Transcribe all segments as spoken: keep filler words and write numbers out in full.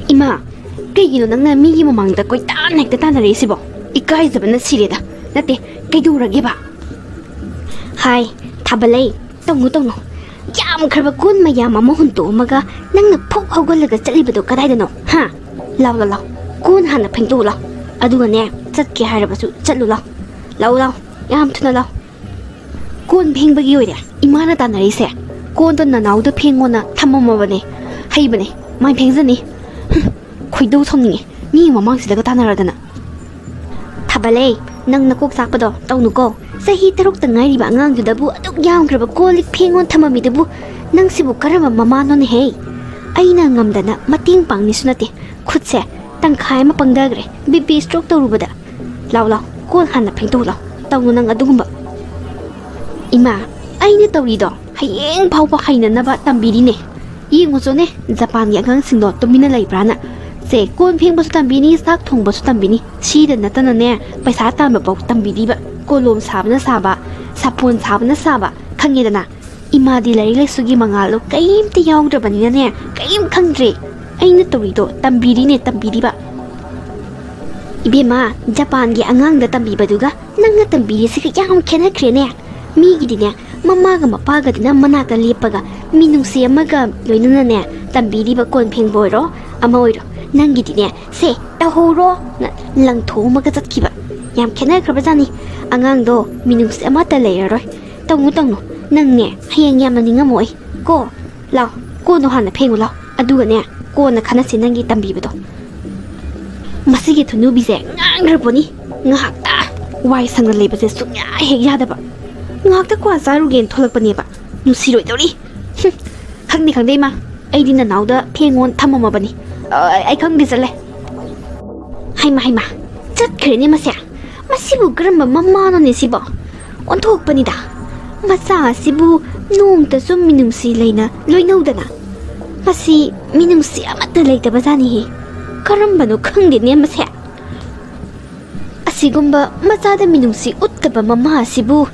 ꯏꯃꯥ, ꯀꯩꯒꯤꯅꯣ ꯅꯪꯅ ꯃꯤꯒꯤ ꯃꯃꯥꯡꯗ ꯀꯣꯏꯇꯥꯟ ꯍꯦꯛꯇ ꯇꯥꯟꯅꯔꯛꯏꯁꯤꯕꯣ? ꯏꯀꯥꯏꯖꯕꯅ ꯁꯤꯔꯦꯗ꯫ ꯅꯠꯇꯦ, ꯀꯩꯗꯧꯔꯒꯦꯕ? ꯍꯥꯏ, ꯊꯥꯕꯂꯩ, ꯇꯧꯅꯨ, ꯇꯧꯅꯨ꯫ ꯌꯥꯝꯈ꯭ꯔꯕ ꯀꯣꯟ ꯃꯌꯥꯝ ꯑꯃ ꯍꯨꯟꯇꯣꯛꯑꯝꯃꯒ ꯅꯪꯅ ꯐꯨꯛ ꯍꯧꯒꯠꯂꯒ ꯆꯠꯂꯤꯕꯗꯣ ꯀꯗꯥꯏꯗꯅꯣ? ꯍꯥ? ꯂꯥꯎ, ꯂꯥꯎ, ꯂꯥꯎ꯫ ꯀꯣꯟ ꯍꯥꯟꯅ ꯐꯦꯡꯗꯣꯛꯎ ꯂꯥꯎ꯫ ꯑꯗꯨꯒꯅꯦ, ꯆꯠꯀꯦ ꯍꯥꯏꯔꯕꯁꯨ ꯆꯠꯂꯨ ꯂꯥꯎ꯫ ꯂꯥꯎ, ꯂꯥꯎ, ꯌꯥꯝ ꯊꯨꯅ ꯂꯥꯎ꯫ ꯀꯣꯟ ꯐꯦꯡꯕꯒꯤ ꯑꯣꯏꯔꯦ ꯏꯃꯥꯅ ꯇꯥꯟꯅꯔꯤꯁꯦ꯫ ꯀꯣꯟꯗꯣ ꯅꯅꯥꯎꯗ ꯐꯦꯡꯉꯣꯅ ꯊꯝꯃꯝꯃꯕꯅꯦ꯫ ꯍꯩꯕꯅꯦ, ꯃꯥꯏ ꯐꯦꯡꯖꯅꯤ꯫ ꯍꯨꯝ, ꯈꯣꯏꯗꯧ ꯁꯥꯎꯅꯤꯡꯉꯦ, ꯃꯤ ꯃꯃꯥꯡꯁꯤꯗꯒ ꯇꯥꯟꯅꯔꯗꯅ꯫ ꯊꯥꯕꯂꯩ, ꯅꯪ ꯅꯀꯣꯛ ꯆꯥꯛꯄꯗꯣ ꯇꯧꯅꯨꯀꯣ꯫ ꯆꯍꯤ ꯇꯔꯨꯛꯇ ꯉꯥꯏꯔꯤꯕ ꯑꯉꯥꯡꯗꯨꯗꯕꯨ ꯑꯗꯨꯛ ꯌꯥꯝꯈ꯭ꯔꯕ ꯀꯣꯜ ꯂꯤꯛ ꯐꯦꯡꯉꯣ ꯊꯝꯃꯝꯃꯤꯗꯨꯕꯨ, ꯅꯪꯁꯤꯕꯨ ꯀꯔꯝꯕ ꯃꯃꯥꯅꯣꯅꯦꯍꯦ? ꯑꯩꯅ ꯉꯝꯗꯅ ꯃꯇꯦꯡ ꯄꯥꯡꯅꯤꯁꯨ ꯅꯠꯇꯦ, ꯈꯨꯠꯁꯦ ꯇꯪꯈꯥꯏ ꯑꯃ ꯄꯪꯊꯈ꯭ꯔꯦ, ꯕꯤ ꯄꯤ ꯁ꯭ꯇ꯭ꯔꯣꯛ ꯇꯧꯔꯨꯕꯗ꯫ ꯂꯥꯎ, ꯂꯥꯎ, ꯀꯣꯜ ꯍꯥꯟꯅ ꯐꯦꯡꯗꯣꯛꯎ ꯂꯥꯎ꯫ ꯇꯧꯅꯨ ꯅꯪ ꯑꯗꯨꯒꯨꯝꯕ꯫ ꯏꯃꯥ, ꯑꯩꯅ ꯇꯧꯔꯤꯗꯣ ꯍꯌꯦꯡ ꯐꯥꯎꯕ ꯍꯩꯅꯅꯕ ꯇꯝꯕꯤꯔꯤꯅꯦ꯫ ꯌꯦꯡꯉꯨꯆꯣꯅꯦ, ꯖꯄꯥꯟꯒꯤ ꯑꯉꯥꯡꯁꯤꯡꯗꯣ ꯇꯨꯃꯤꯟꯅ ꯂꯩꯕ꯭ꯔꯥꯅ꯫ ꯁꯦ, ꯀꯣꯟ ꯐꯦꯡꯕꯁꯨ ꯇꯝꯕꯤꯅꯤ, ꯆꯥꯛ ꯊꯣꯡꯕꯁꯨ ꯇꯝꯕꯤꯅꯤ꯫ ꯁꯤꯗ ꯅꯠꯇꯅꯅꯦ, ꯄꯩꯁꯥ ꯇꯥꯟꯕ ꯐꯥꯎ ꯇꯝꯕꯤꯔꯤꯕ꯫ ꯀꯣꯂꯣꯝ ꯁꯥꯕꯅ ꯁꯥꯕ, ꯁꯥꯄꯣꯟ ꯁꯥꯕꯅ ꯁꯥꯕ, ꯈꯪꯉꯦꯗꯅ꯫ ꯏꯃꯥꯗꯤ ꯂꯥꯏꯔꯤꯛ ꯂꯥꯏꯁꯨꯒꯤ ꯃꯉꯥꯜꯗꯣ ꯀꯔꯤꯝꯇ ꯌꯥꯎꯗ꯭ꯔꯕꯅꯤꯅꯅꯦ, ꯀꯔꯤꯝ ꯈꯪꯗ꯭ꯔꯦ꯫ ꯑꯩꯅ ꯇꯧꯔꯤꯗꯣ ꯇꯝꯕꯤꯔꯤꯅꯦ, ꯇꯝꯕꯤꯔꯤꯕ꯫ ꯏꯕꯦꯝꯃ, ꯖꯄꯥꯟꯒꯤ ꯑꯉꯥꯡꯗ ꯇꯝꯕꯤꯕꯗꯨꯒ ꯅꯪꯅ ꯇꯝꯕꯤꯔꯤꯁꯤꯒ ꯌꯥꯝ ꯈꯦꯠꯅꯈ꯭ꯔꯦꯅꯦ꯫ ꯃꯤꯒꯤꯗꯤꯅꯦ, ꯃꯃꯥꯒ ꯃꯄꯥꯒꯗꯨꯅ ꯃꯅꯥꯛꯇ ꯂꯦꯞꯄꯒ ꯃꯤꯅꯨꯡꯁꯤ ꯑꯃꯒ ꯂꯣꯏꯅꯅꯅꯦ ꯇꯝꯕꯤꯔꯤꯕ, ꯀꯣꯟ ꯐꯦꯡꯕ ꯑꯣꯏꯔꯣ, ꯑꯃ ꯑꯣꯏꯔꯣ꯫ ꯅꯪꯒꯤꯗꯤꯅꯦ, "ꯁꯦ, ꯇꯧꯍꯧꯔꯣ" ꯅ ꯂꯪꯊꯣꯛꯑꯝꯃꯒ ꯆꯠꯈꯤꯕ꯫ ꯌꯥꯝ ꯈꯦꯠꯅꯈ꯭ꯔꯕꯖꯥꯠꯅꯤ꯫ ꯑꯉꯥꯡꯗꯣ ꯃꯤꯅꯨꯡꯁꯤ ꯑꯃꯠꯇ ꯂꯩꯔꯔꯣꯏ꯫ ꯇꯧꯅꯨ, ꯇꯧꯅꯨ꯫ ꯅꯪꯅꯦ, ꯍꯌꯦꯡ ꯌꯥꯝꯅ ꯅꯤꯡꯉꯝꯃꯣꯏ꯫ ꯀꯣ? ꯂꯥꯎ, ꯀꯣꯟꯗꯣ ꯍꯥꯟꯅ ꯐꯦꯡꯉꯨ ꯂꯥꯎ꯫ ꯑꯗꯨꯒꯅꯦ, ꯀꯣꯟꯅ ꯈꯟꯅꯁꯤ ꯅꯪꯒꯤ ꯇꯝꯕꯤꯕꯗꯣ꯫ ꯃꯁꯤꯒꯤ ꯊꯨꯅꯨꯕꯤꯁꯦ ꯉꯥꯡꯈ꯭ꯔꯕꯣꯅꯤ꯫ ꯉꯥꯏꯍꯥꯛꯇ ꯋꯥꯏ ꯁꯪꯅ ꯂꯩꯕꯁꯦ ꯁꯨꯡꯌꯥ ꯍꯦꯛ ꯌꯥꯗꯕ꯫ ꯉꯥꯏꯍꯥꯛꯇ ꯀ꯭ꯋꯥ ꯆꯥꯔꯨꯒꯦꯅ ꯊꯣꯛꯂꯛꯄꯅꯦꯕ꯫ ꯅꯨꯡꯁꯤꯔꯣꯏꯗꯧꯔꯤ꯫ ꯍꯨꯝ, ꯈꯪꯗꯦ, ꯈꯪꯗꯦ, ꯏꯃꯥ꯫ ꯑꯩꯗꯤ ꯅꯅꯥꯎꯗ ꯐꯦꯡꯉꯣꯅ ꯊꯝꯃꯝꯃꯕꯅꯤ꯫ ꯑ, ꯑꯩ ꯈꯪꯗꯦ, ꯆꯠꯂꯦ꯫ ꯍꯩꯃꯥ, ꯍꯩꯃꯥ, ꯆꯠꯈ꯭ꯔꯦꯅꯦ ꯃꯁꯦ꯫ ꯃꯁꯤꯕꯨ ꯀꯔꯝꯕ ꯃꯃꯥꯅꯣꯅꯦ ꯁꯤꯕꯣ? ꯑꯣꯟꯊꯣꯛꯄꯅꯤꯗ꯫ ꯃꯆꯥ ꯑꯁꯤꯕꯨ ꯅꯣꯡꯃꯇꯁꯨ ꯃꯤꯅꯨꯡꯁꯤ ꯂꯩꯅ ꯂꯣꯏꯅꯧꯗꯅ꯫ ꯃꯁꯤ ꯃꯤꯅꯨꯡꯁꯤ ꯑꯃꯠꯇ ꯂꯩꯇꯕꯖꯥꯠꯅꯤꯍꯦ꯫ ꯀꯔꯝꯕꯅꯣ ꯈꯪꯗꯦꯅꯦ ꯃꯁꯦ꯫ ꯑꯁꯤꯒꯨꯝꯕ ꯃꯆꯥꯗ ꯃꯤꯅꯨꯡꯁꯤ ꯎꯠꯇꯕ ꯃꯃꯥ ꯑꯁꯤꯕꯨ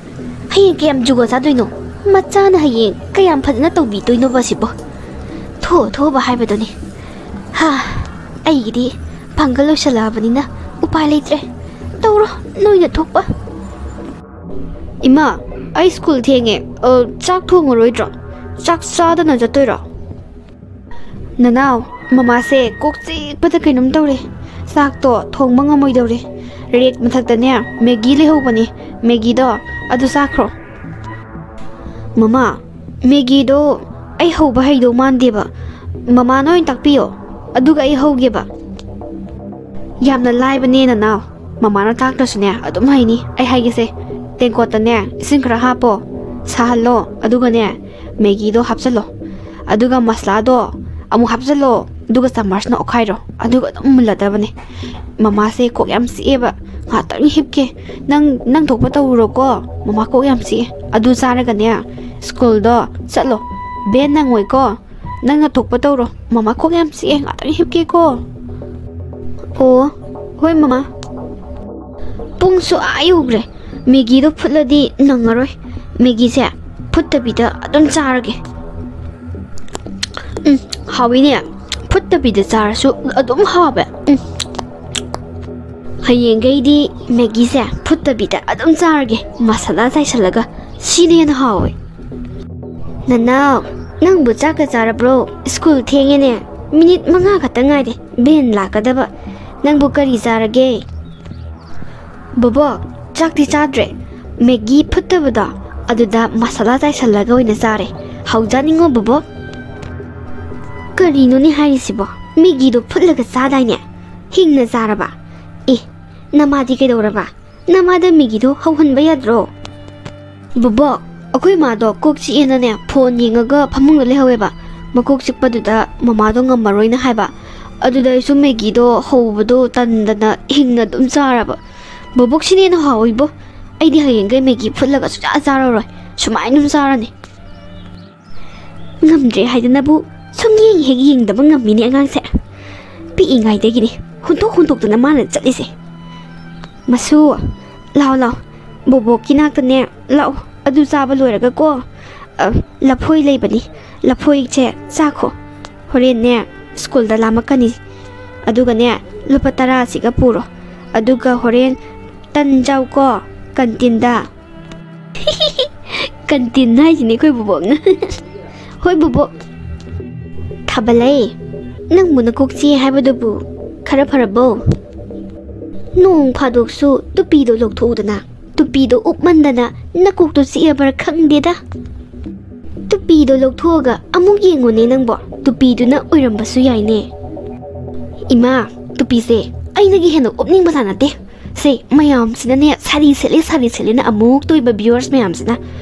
ꯍꯌꯦꯡ ꯀꯌꯥꯝ ꯖꯨꯒꯣꯠ ꯆꯥꯗꯣꯏꯅꯣ? ꯃꯆꯥꯅ ꯍꯌꯦꯡ ꯀꯌꯥꯝ ꯐꯖꯅ ꯇꯧꯕꯤꯗꯣꯏꯅꯣꯕ ꯑꯁꯤꯕꯨ? ꯊꯣꯛꯑꯣ, ꯊꯣꯛꯑꯣꯕ ꯍꯥꯏꯕꯗꯨꯅꯤ꯫ ꯍꯥ, ꯑꯩꯒꯤꯗꯤ ꯄꯥꯡꯒꯜ ꯂꯣꯏꯁꯜꯂꯛꯑꯕꯅꯤꯅ ꯎꯄꯥꯏ ꯂꯩꯇ꯭ꯔꯦ꯫ ꯇꯧꯔꯣ, ꯅꯣꯏꯅ ꯊꯣꯛꯄ꯫ ꯏꯃꯥ, ꯑꯩ ꯁ꯭ꯀꯨꯜ ꯊꯦꯡꯉꯦ꯫ ꯑ, ꯆꯥꯛ ꯊꯣꯡꯉꯔꯣꯏꯗ꯭ꯔꯣ? ꯆꯥꯛ ꯆꯥꯗꯅ ꯆꯠꯇꯣꯏꯔꯣ? ꯅꯅꯥꯎ, ꯃꯃꯥꯁꯦ ꯀꯣꯛ ꯆꯤꯛꯄꯗ ꯀꯩꯅꯣꯝ ꯇꯧꯔꯦ꯫ ꯆꯥꯛꯇꯣ ꯊꯣꯡꯕ ꯉꯝꯃꯣꯏꯗꯧꯔꯦ꯫ ꯔꯦꯛ ꯃꯊꯛꯇꯅꯦ ꯃꯦꯒꯤ ꯂꯩꯍꯧꯕꯅꯦ꯫ ꯃꯦꯒꯤꯗꯣ ꯑꯗꯨ ꯆꯥꯈ꯭ꯔꯣ꯫ ꯃꯃꯥ, ꯃꯦꯒꯤꯗꯣ ꯑꯩ ꯍꯧꯕ ꯍꯩꯗꯧ ꯃꯥꯟꯗꯦꯕ꯫ ꯃꯃꯥꯅ ꯑꯣꯏꯅ ꯇꯥꯛꯄꯤꯌꯣ, ꯑꯗꯨꯒ ꯑꯩ ꯍꯧꯒꯦꯕ꯫ ꯌꯥꯝꯅ ꯂꯥꯏꯕꯅꯦ ꯅꯅꯥꯎ꯫ ꯃꯃꯥꯅ ꯇꯥꯛꯇ꯭ꯔꯁꯨꯅꯦ ꯑꯗꯨꯝ ꯍꯩꯅꯤ꯫ ꯑꯩ ꯍꯥꯏꯒꯦꯁꯦ, ꯇꯦꯡꯀꯣꯠꯇꯅꯦ ꯏꯁꯤꯡ ꯈꯔ ꯍꯥꯞꯄꯣ, ꯁꯥꯍꯜꯂꯣ, ꯑꯗꯨꯒꯅꯦ ꯃꯦꯒꯤꯗꯣ ꯍꯥꯞꯆꯜꯂꯣ, ꯑꯗꯨꯒ ꯃꯁꯂꯥꯗꯣ ꯑꯃꯨꯛ ꯍꯥꯞꯆꯜꯂꯣ, ꯑꯗꯨꯒ ꯆꯥꯃꯁꯅ ꯑꯣꯠꯈꯥꯏꯔꯣ, ꯑꯗꯨꯒ ꯑꯗꯨꯝ ꯃꯨꯜꯂꯗꯕꯅꯦ꯫ ꯃꯃꯥꯁꯦ ꯀꯣꯛ ꯌꯥꯝ ꯆꯤꯛꯑꯦꯕ, ꯉꯥꯛꯇꯪ ꯍꯤꯞꯀꯦ꯫ ꯅꯪ, ꯅꯪ ꯊꯣꯛꯄ ꯇꯧꯔꯨꯔꯣꯀꯣ, ꯃꯃꯥ ꯀꯣꯛ ꯌꯥꯝ ꯆꯤꯛꯑꯦ꯫ ꯑꯗꯨ ꯆꯥꯔꯒꯅꯦ ꯁ꯭ꯀꯨꯜꯗꯣ ꯆꯠꯂꯣ, ꯕꯦꯟ ꯅꯪꯉꯣꯏꯀꯣ꯫ ꯅꯪꯅ ꯊꯣꯛꯄ ꯇꯧꯔꯣ, ꯃꯃꯥ ꯀꯣꯛ ꯌꯥꯝ ꯆꯤꯛꯑꯦ, ꯉꯥꯛꯇꯪ ꯍꯤꯞꯀꯦꯀꯣ꯫ ꯑꯣ, ꯍꯣꯏ ꯃꯃꯥ꯫ ꯄꯨꯡꯁꯨ ꯑꯥ ꯌꯧꯈ꯭ꯔꯦ꯫ ꯃꯦꯒꯤꯗꯣ ꯐꯨꯠꯂꯗꯤ ꯅꯪꯉꯔꯣꯏ꯫ ꯃꯦꯒꯤꯁꯦ ꯐꯨꯠꯇꯕꯤꯗ ꯑꯗꯨꯝ ꯆꯥꯔꯒꯦ꯫ ꯎꯝ, ꯍꯥꯎꯋꯤꯅꯦ꯫ ꯐꯨꯠꯇꯕꯤꯗ ꯆꯥꯔꯁꯨ ꯑꯗꯨꯝ ꯍꯥꯎꯋꯦ꯫ ꯎꯝ꯫ ꯍꯌꯦꯡꯈꯩꯗꯤ ꯃꯦꯒꯤꯁꯦ ꯐꯨꯠꯇꯕꯤꯗ ꯑꯗꯨꯝ ꯆꯥꯔꯒꯦ, ꯃꯁꯥꯂꯥ ꯆꯥꯏꯁꯜꯂꯒ꯫ ꯁꯤꯅ ꯍꯦꯟꯅ ꯍꯥꯎꯋꯦ꯫ ꯅꯅꯥꯎ, ꯅꯪꯕꯨ ꯆꯥꯛꯀ ꯆꯥꯔꯕ꯭ꯔꯣ? ꯁ꯭ꯀꯨꯜ ꯊꯦꯡꯉꯦꯅꯦ꯫ ꯃꯤꯅꯤꯠ ꯃꯉꯥ ꯈꯛꯇ ꯉꯥꯏꯔꯦ ꯚꯦꯟ ꯂꯥꯛꯀꯗꯕ꯫ ꯅꯪꯕꯨ ꯀꯔꯤ ꯆꯥꯔꯒꯦ? ꯕꯣꯕꯣꯛ, ꯆꯥꯛꯇꯤ ꯆꯥꯗ꯭ꯔꯦ꯫ ꯃꯦꯒꯤ ꯐꯨꯠꯇꯕꯗꯣ, ꯑꯗꯨꯗ ꯃꯁꯥꯂꯥ ꯆꯥꯏꯁꯜꯂꯒ ꯑꯣꯏꯅ ꯆꯥꯔꯦ꯫ ꯍꯥꯎꯖꯥꯅꯤꯡꯉꯣ ꯕꯣꯕꯣꯛ꯫ ꯀꯔꯤꯅꯣꯅꯦ ꯍꯥꯏꯔꯤꯁꯤꯕꯣ? ꯃꯦꯒꯤꯗꯣ ꯐꯨꯠꯂꯒ ꯆꯥꯗꯥꯏꯅꯦ? ꯍꯤꯡꯅ ꯆꯥꯔꯕ? ꯑꯦ, ꯅꯃꯥꯗꯤ ꯀꯩꯗꯧꯔꯕ? ꯅꯃꯥꯗ ꯃꯦꯒꯤꯗꯣ ꯍꯧꯍꯟꯕ ꯌꯥꯗ꯭ꯔꯣ? ꯕꯣꯕꯣꯛ, ꯑꯩꯈꯣꯏ ꯃꯥꯗꯣ ꯀꯣꯛ ꯆꯤꯛꯑꯦꯅꯅꯦ ꯐꯣꯟ ꯌꯦꯡꯉꯒ ꯐꯃꯨꯡꯗ ꯂꯩꯍꯧꯋꯦꯕ꯫ ꯃꯀꯣꯛ ꯆꯤꯛꯄꯗꯨꯗ ꯃꯃꯥꯗꯣ ꯉꯝꯃꯔꯣꯏꯅ ꯍꯥꯏꯕ꯫ ꯑꯗꯨꯗ ꯑꯩꯁꯨ ꯃꯦꯒꯤꯗꯣ ꯍꯧꯕꯗꯣ ꯇꯟꯗꯅ ꯍꯤꯡꯅ ꯑꯗꯨꯝ ꯆꯥꯔꯕ꯫ ꯕꯣꯕꯣꯛ, ꯁꯤꯅ ꯍꯦꯟꯅ ꯍꯥꯎꯋꯤꯕꯣ꯫ ꯑꯩꯗꯤ ꯍꯌꯦꯡꯈꯩ ꯃꯦꯒꯤ ꯐꯨꯠꯂꯒ ꯁꯨꯡꯆꯥ ꯆꯥꯔꯔꯣꯏ꯫ ꯁꯨꯃꯥꯏꯅ ꯑꯗꯨꯝ ꯆꯥꯔꯅꯤ꯫ ꯉꯝꯗ꯭ꯔꯦ ꯍꯥꯏꯗꯅꯕꯨ ꯁꯨꯝ ꯌꯦꯡ ꯍꯦꯛ ꯌꯦꯡꯗꯕ ꯉꯝꯃꯤꯅꯦ ꯑꯉꯥꯡꯁꯦ꯫ ꯄꯤꯛꯏꯉꯩꯗꯒꯤꯅꯦ ꯍꯨꯟꯗꯣꯛ ꯍꯨꯟꯗꯣꯛꯇꯅ ꯃꯥꯅ ꯆꯠꯂꯤꯁꯦ꯫ ꯃꯁꯨ, ꯂꯥꯎ ꯂꯥꯎ, ꯕꯣꯕꯣꯛꯀꯤ ꯅꯥꯛꯇꯅꯦ ꯂꯥꯛꯑꯣ꯫ ꯑꯗꯨ ꯆꯥꯕ ꯂꯣꯏꯔꯒꯀꯣ, ꯑ, ꯂꯐꯣꯏ ꯂꯩꯕꯅꯤ, ꯂꯐꯣꯏꯁꯦ ꯆꯥꯈꯣ꯫ ꯍꯣꯔꯦꯟꯅꯦ ꯁ꯭ꯀꯨꯜꯗ ꯂꯥꯝꯃꯛꯀꯅꯤ꯫ ꯑꯗꯨꯒꯅꯦ, ꯂꯨꯄꯥ ꯇꯔꯥꯁꯤꯒ ꯄꯨꯔꯣ꯫ ꯑꯗꯨꯒ ꯍꯣꯔꯦꯟ ꯇꯟ ꯆꯥꯎꯀꯣ, ꯀꯟꯇꯤꯟꯗ꯫ ꯀꯟꯇꯤꯟ ꯍꯥꯏꯁꯤꯅꯦ ꯑꯩꯈꯣꯏ ꯕꯣꯕꯣꯛꯅ꯫ ꯍꯣꯏ ꯕꯣꯕꯣꯛ꯫ ꯊꯥꯕꯂꯩ, ꯅꯪꯕꯨ ꯅꯀꯣꯛ ꯆꯤꯛꯑꯦ ꯍꯥꯏꯕꯗꯨꯕꯨ ꯈꯔ ꯐꯔꯕꯣ? ꯅꯣꯡ ꯐꯥꯗꯣꯛꯁꯨ ꯇꯨꯄꯤꯗꯣ ꯂꯧꯊꯣꯛꯎꯗꯅ꯫ ꯇꯨꯄꯤꯗꯣ ꯎꯞꯃꯟꯗꯅ ꯅꯀꯣꯛꯇꯣ ꯆꯤꯛꯑꯕ꯭ꯔꯥ ꯈꯪꯗꯦꯗ꯫ ꯇꯨꯄꯤꯗꯣ ꯂꯧꯊꯣꯛꯑꯒ ꯑꯃꯨꯛ ꯌꯦꯡꯉꯨꯅꯦ ꯅꯪꯕꯣ, ꯇꯨꯄꯤꯗꯨꯅ ꯑꯣꯏꯔꯝꯕꯁꯨ ꯌꯥꯏꯅꯦ꯫ ꯏꯃꯥ, ꯇꯨꯄꯤꯁꯦ ꯑꯩꯅꯒꯤ ꯍꯦꯟꯅ ꯎꯞꯅꯤꯡꯕꯖꯥꯠ ꯅꯠꯇꯦ꯫ ꯁꯦ, ꯃꯌꯥꯝꯁꯤꯅꯅꯦ ꯁꯥꯔꯤ ꯁꯦꯠꯂꯦ, ꯁꯥꯔꯤ ꯁꯦꯠꯂꯦꯅ ꯑꯃꯨꯛ ꯇꯣꯏꯕ viewers ꯃꯌꯥꯝꯁꯤꯅ꯫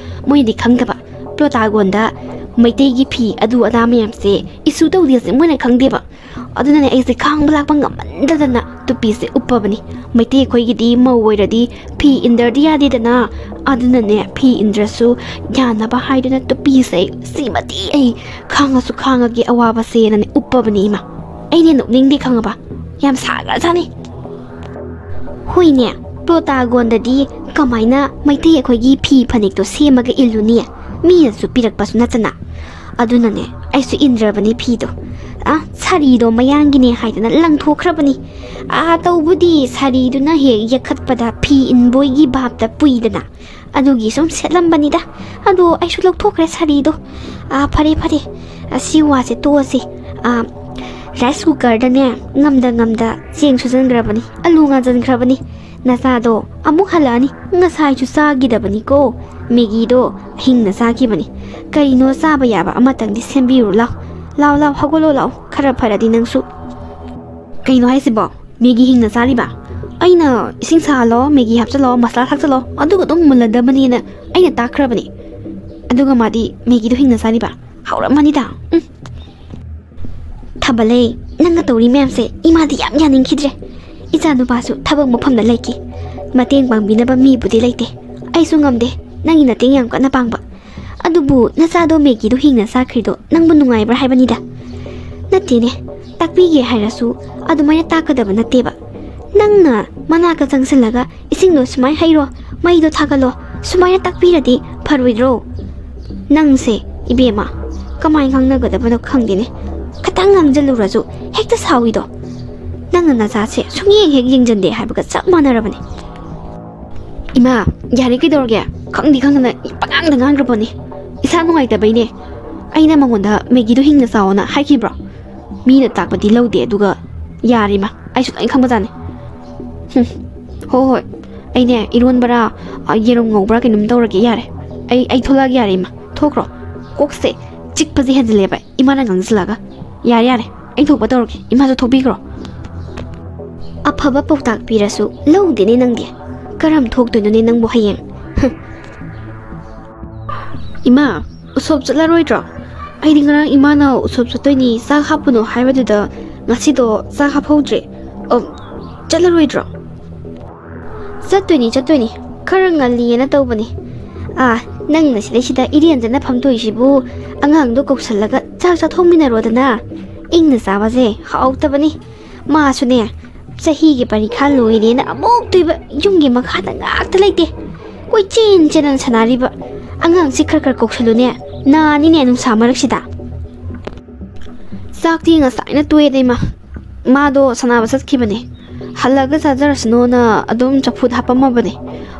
ꯃꯣꯏꯅꯗꯤ ꯈꯪꯗꯕ, ꯄ꯭ꯂꯣꯇꯥꯒꯣꯟꯗ ꯃꯩꯇꯩꯒꯤ ꯐꯤ ꯑꯗꯨ ꯑꯗꯥ ꯃꯌꯥꯝꯁꯦ issue ꯇꯧꯗꯦꯁꯦ ꯃꯣꯏꯅ ꯈꯪꯗꯦꯕ꯫ ꯑꯗꯨꯅꯅꯦ ꯑꯩꯁꯦ ꯈꯥꯡꯕ ꯂꯥꯛꯄ ꯉꯝꯃꯟꯗꯗꯅ ꯇꯨꯄꯤꯁꯦ ꯎꯞꯄꯕꯅꯤ꯫ ꯃꯩꯇꯩ ꯑꯩꯈꯣꯏꯒꯤꯗꯤ ꯃꯧ ꯑꯣꯏꯔꯗꯤ ꯐꯤ ꯏꯟꯗ꯭ꯔꯗꯤ ꯌꯥꯗꯦꯗꯅ꯫ ꯑꯗꯨꯅꯅꯦ ꯐꯤ ꯏꯟꯗ꯭ꯔꯁꯨ ꯌꯥꯅꯕ ꯍꯥꯏꯗꯨꯅ ꯇꯨꯄꯤꯁꯦ ꯁꯤꯃꯗꯤ ꯑꯩ ꯈꯥꯡꯉꯁꯨ ꯈꯥꯡꯉꯒꯦ ꯑꯋꯥꯕꯁꯦꯅꯅꯦ ꯎꯞꯄꯕꯅꯤ ꯏꯃꯥ꯫ ꯑꯩꯅ ꯅꯣꯛꯅꯤꯡꯗꯦ ꯈꯪꯉꯕ? ꯌꯥꯝ ꯁꯥꯈ꯭ꯔꯖꯥꯠꯅꯤ꯫ ꯍꯣꯏꯅꯦ, ꯄ꯭ꯂꯣꯇꯥꯒꯣꯟꯗꯗꯤ ꯀꯃꯥꯏꯅ ꯃꯩꯇꯩ ꯑꯩꯈꯣꯏꯒꯤ ꯐꯤ ꯐꯅꯦꯛꯇꯣ ꯁꯦꯝꯃꯒ ꯏꯜꯂꯨꯅꯤ? ꯃꯤꯅꯁꯨ ꯄꯤꯔꯛꯄꯁꯨ ꯅꯠꯇꯅ꯫ ꯑꯗꯨꯅꯅꯦ ꯑꯩꯁꯨ ꯏꯟꯗ꯭ꯔꯕꯅꯤ ꯐꯤꯗꯣ꯫ ꯑ, ꯁꯥꯔꯤꯗꯣ ꯃꯌꯥꯡꯒꯤꯅꯦ ꯍꯥꯏꯗꯅ ꯂꯪꯊꯣꯛꯈ꯭ꯔꯕꯅꯤ꯫ ꯑꯥ, ꯇꯧꯕꯨꯗꯤ ꯁꯥꯔꯤꯗꯨꯅ ꯍꯦꯛ ꯌꯦꯛꯈꯠꯄꯗ ꯐꯤ ꯏꯟꯕꯣꯏꯒꯤ ꯚꯥꯞꯇ ꯄꯨꯏꯗꯅ꯫ ꯑꯗꯨꯒꯤ ꯁꯨꯝ ꯁꯦꯠꯂꯝꯕꯅꯤꯗ꯫ ꯑꯗꯣ ꯑꯩꯁꯨ ꯂꯧꯊꯣꯛꯈ꯭ꯔꯦ ꯁꯥꯔꯤꯗꯣ꯫ ꯑꯥ, ꯐꯔꯦ, ꯐꯔꯦ꯫ ꯑꯁꯤ ꯋꯥꯁꯦ ꯇꯣꯛꯑꯁꯤ꯫ ꯑꯥ, rice cookerꯗꯅꯦ ꯉꯝꯗ ꯉꯝꯗ ꯆꯦꯡ ꯁꯨꯖꯟꯈ꯭ꯔꯕꯅꯤ, ꯑꯂꯨ ꯉꯥꯟꯖꯟꯈ꯭ꯔꯕꯅꯤ꯫ ꯅꯆꯥꯗꯣ ꯑꯃꯨꯛ ꯍꯜꯂꯛꯑꯅꯤ꯫ ꯉꯁꯥꯏꯁꯨ ꯆꯥꯈꯤꯗꯕꯅꯤꯀꯣ꯫ ꯃꯦꯒꯤꯗꯣ ꯍꯤꯡꯅ ꯆꯥꯈꯤꯕꯅꯤ꯫ ꯀꯔꯤꯅꯣ ꯆꯥꯕ ꯌꯥꯕ ꯑꯃꯇꯪꯗꯤ ꯁꯦꯝꯕꯤꯔꯨ ꯂꯥꯎ꯫ ꯂꯥꯎ, ꯂꯥꯎ, ꯍꯧꯒꯠꯂꯣ ꯂꯥꯎ꯫ ꯈꯔ ꯐꯔꯗꯤ ꯅꯪꯁꯨ꯫ ꯀꯩꯅꯣ ꯍꯥꯏꯁꯤꯕꯣ? ꯃꯦꯒꯤ ꯍꯤꯡꯅ ꯆꯥꯔꯤꯕ? ꯑꯩꯅ ꯏꯁꯤꯡ ꯁꯥꯍꯜꯂꯣ, ꯃꯦꯒꯤ ꯍꯥꯞꯆꯜꯂꯣ, ꯃꯁꯂꯥ ꯊꯥꯛꯆꯜꯂꯣ, ꯑꯗꯨꯒ ꯑꯗꯨꯝ ꯃꯨꯜꯂꯗꯕꯅꯦꯅ ꯑꯩꯅ ꯇꯥꯛꯈ꯭ꯔꯕꯅꯤ꯫ ꯑꯗꯨꯒ ꯃꯥꯗꯤ ꯃꯦꯒꯤꯗꯣ ꯍꯤꯡꯅ ꯆꯥꯔꯤꯕ? ꯍꯥꯎꯔꯝꯃꯅꯤꯗ꯫ ꯎꯝ꯫ ꯊꯥꯕꯂꯩ, ꯅꯪꯅ ꯇꯧꯔꯤ ꯃꯌꯥꯝꯁꯦ ꯏꯃꯥꯗꯤ ꯌꯥꯝ ꯌꯥꯅꯤꯡꯈꯤꯗ꯭ꯔꯦ꯫ ꯏꯆꯥ ꯅꯨꯄꯥꯁꯨ ꯊꯕꯛ ꯃꯐꯝꯗ ꯂꯩꯈꯤ꯫ ꯃꯇꯦꯡ ꯄꯥꯡꯕꯤꯅꯕ ꯃꯤꯕꯨꯗꯤ ꯂꯩꯇꯦ꯫ ꯑꯩꯁꯨ ꯉꯝꯗꯦ ꯅꯪꯒꯤ ꯃꯇꯦꯡ ꯌꯥꯝ ꯀꯟꯅ ꯄꯥꯡꯕ꯫ ꯑꯗꯨꯕꯨ ꯅꯆꯥꯗꯣ ꯃꯦꯒꯤꯗꯣ ꯍꯤꯡꯅ ꯆꯥꯈ꯭ꯔꯤꯗꯣ ꯅꯪꯕꯨ ꯅꯨꯡꯉꯥꯏꯕ꯭ꯔꯥ ꯍꯥꯏꯕꯅꯤꯗ꯫ ꯅꯠꯇꯦꯅꯦ, ꯇꯥꯛꯄꯤꯒꯦ ꯍꯥꯏꯔꯁꯨ ꯑꯗꯨꯃꯥꯏꯅ ꯇꯥꯛꯀꯗꯕ ꯅꯠꯇꯦꯕ꯫ ꯅꯪꯅ ꯃꯅꯥꯛꯇ ꯆꯪꯁꯤꯜꯂꯒ "ꯏꯁꯤꯡꯗꯣ ꯁꯨꯃꯥꯏꯅ ꯍꯩꯔꯣ, ꯃꯩꯗꯣ ꯊꯥꯒꯠꯂꯣ", ꯁꯨꯃꯥꯏꯅ ꯇꯥꯛꯄꯤꯔꯗꯤ ꯐꯔꯣꯏꯗ꯭ꯔꯣ? ꯅꯪꯁꯦ, ꯏꯕꯦꯝꯃ, ꯀꯃꯥꯏꯅ ꯉꯥꯡꯅꯒꯗꯕꯅꯣ ꯈꯪꯗꯦꯅꯦ꯫ ꯈꯤꯇꯪ ꯉꯥꯡꯖꯜꯂꯨꯔꯁꯨ ꯍꯦꯛꯇ ꯁꯥꯎꯏꯗꯣ꯫ ꯅꯪꯅ ꯅꯆꯥꯁꯦ ꯁꯨꯡꯌꯦꯡ ꯍꯦꯛ ꯌꯦꯡꯁꯤꯟꯗꯦ ꯍꯥꯏꯕꯒ ꯆꯞ ꯃꯥꯟꯅꯔꯕꯅꯦ꯫ ꯏꯃꯥ, ꯌꯥꯔꯦ, ꯀꯩꯗꯧꯔꯒꯦ? ꯈꯪꯗꯤ ꯈꯪꯗꯅ ꯄꯉꯥꯡꯗ ꯉꯥꯡꯈ꯭ꯔꯕꯅꯦ꯫ ꯏꯁꯥ ꯅꯨꯡꯉꯥꯏꯇꯕꯩꯅꯦ꯫ ꯑꯩꯅ ꯃꯉꯣꯟꯗ ꯃꯦꯒꯤꯗꯣ ꯍꯤꯡꯅ ꯆꯥꯎꯑꯣꯅ ꯍꯥꯏꯈꯤꯕ꯭ꯔꯣ? ꯃꯤꯅ ꯇꯥꯛꯄꯗꯤ ꯂꯧꯗꯦ, ꯑꯗꯨꯒ ꯌꯥꯔꯦ ꯏꯃꯥ, ꯑꯩꯁꯨ ꯂꯣꯏ ꯈꯪꯕꯖꯥꯠꯅꯤ꯫ ꯍꯨꯝ, ꯍꯣ ꯍꯣꯏ, ꯑꯩꯅꯦ ꯏꯔꯣꯟꯕꯔꯥ, ꯑ, ꯌꯦꯔꯨꯝ ꯉꯧꯕ꯭ꯔꯥ ꯀꯩꯅꯣꯝ ꯇꯧꯔꯒꯦ, ꯌꯥꯔꯦ꯫ ꯑꯩ, ꯑꯩ ꯊꯣꯛꯂꯛꯑꯒꯦ, ꯌꯥꯔꯦ ꯏꯃꯥ, ꯊꯣꯛꯈ꯭ꯔꯣ꯫ ꯀꯣꯛꯁꯦ ꯆꯤꯛꯄꯁꯦ ꯍꯦꯟꯖꯤꯜꯂꯦꯕ ꯏꯃꯥꯅ ꯉꯥꯡꯁꯤꯜꯂꯒ꯫ ꯌꯥꯔꯦ, ꯌꯥꯔꯦ, ꯑꯩ ꯊꯣꯛꯄ ꯇꯧꯔꯒꯦ, ꯏꯃꯥꯁꯨ ꯊꯣꯛꯄꯤꯈ꯭ꯔꯣ꯫ ꯑꯐꯕ ꯄꯥꯎꯇꯥꯛ ꯄꯤꯔꯁꯨ ꯂꯧꯗꯦꯅꯦ ꯅꯪꯗꯤ꯫ ꯀꯔꯝ ꯊꯣꯛꯇꯣꯏꯅꯣꯅꯦ ꯅꯪꯕꯨ ꯍꯌꯦꯡ? ꯍꯝ꯫ ꯏꯃꯥ, ꯎꯁꯣꯞ ꯆꯠꯂꯔꯣꯏꯗ꯭ꯔꯣ? ꯑꯩꯗꯤ ꯉꯔꯥꯡ ꯏꯃꯥꯅ ꯎꯁꯣꯞ ꯆꯠꯇꯣꯏꯅꯤ, ꯆꯥꯛ ꯍꯥꯞꯄꯨꯅꯣ ꯍꯥꯏꯕꯗꯨꯗ ꯉꯁꯤꯗꯣ ꯆꯥꯛ ꯍꯥꯞꯍꯧꯗ꯭ꯔꯦ꯫ ꯑꯣ, ꯆꯠꯂꯔꯣꯏꯗ꯭ꯔꯣ? ꯆꯠꯇꯣꯏꯅꯤ, ꯆꯠꯇꯣꯏꯅꯤ꯫ ꯈꯔ ꯉꯜꯂꯤꯌꯦꯅ ꯇꯧꯕꯅꯤ꯫ ꯑꯥ, ꯅꯪꯅ ꯁꯤꯗꯩꯁꯤꯗ ꯏꯔꯦꯟꯖꯅ ꯐꯝꯗꯣꯏꯁꯤꯕꯨ, ꯑꯉꯥꯡꯗꯣ ꯀꯧꯁꯜꯂꯒ ꯆꯥꯛ ꯆꯥꯊꯣꯛꯃꯤꯟꯅꯔꯣꯗꯅ꯫ ꯏꯪꯅ ꯆꯥꯕꯁꯦ ꯍꯥꯎꯇꯕꯅꯤ꯫ ꯃꯥꯁꯨꯅꯦ, ꯆꯍꯤꯒꯤ ꯄꯔꯤꯈꯥ ꯂꯣꯏꯔꯦꯅ ꯑꯃꯨꯛꯇꯣꯏꯕ ꯌꯨꯝꯒꯤ ꯃꯈꯥꯗ ꯉꯥꯛꯇ ꯂꯩꯇꯦ꯫ ꯀꯣꯏꯆꯦꯟ ꯆꯦꯟꯗꯅ ꯁꯥꯟꯅꯔꯤꯕ꯫ ꯑꯉꯥꯡꯁꯤ ꯈꯔ ꯈꯔ ꯀꯧꯁꯜꯂꯨꯅꯦ꯫ ꯅꯥꯅꯤꯅꯦ ꯅꯨꯡꯁꯥ ꯃꯔꯛꯁꯤꯗ꯫ ꯆꯥꯛꯇꯤ ꯉꯁꯥꯏꯅ ꯇꯣꯛꯑꯦꯗ ꯏꯃꯥ꯫ ꯃꯥꯗꯣ ꯁꯥꯟꯅꯕ ꯆꯠꯈꯤꯕꯅꯦ꯫ ꯍꯜꯂꯒ ꯆꯥꯖꯔꯁꯅꯣꯅ ꯑꯗꯨꯝ ꯆꯐꯨꯗ ꯍꯥꯞꯄꯝꯃꯕꯅꯦ꯫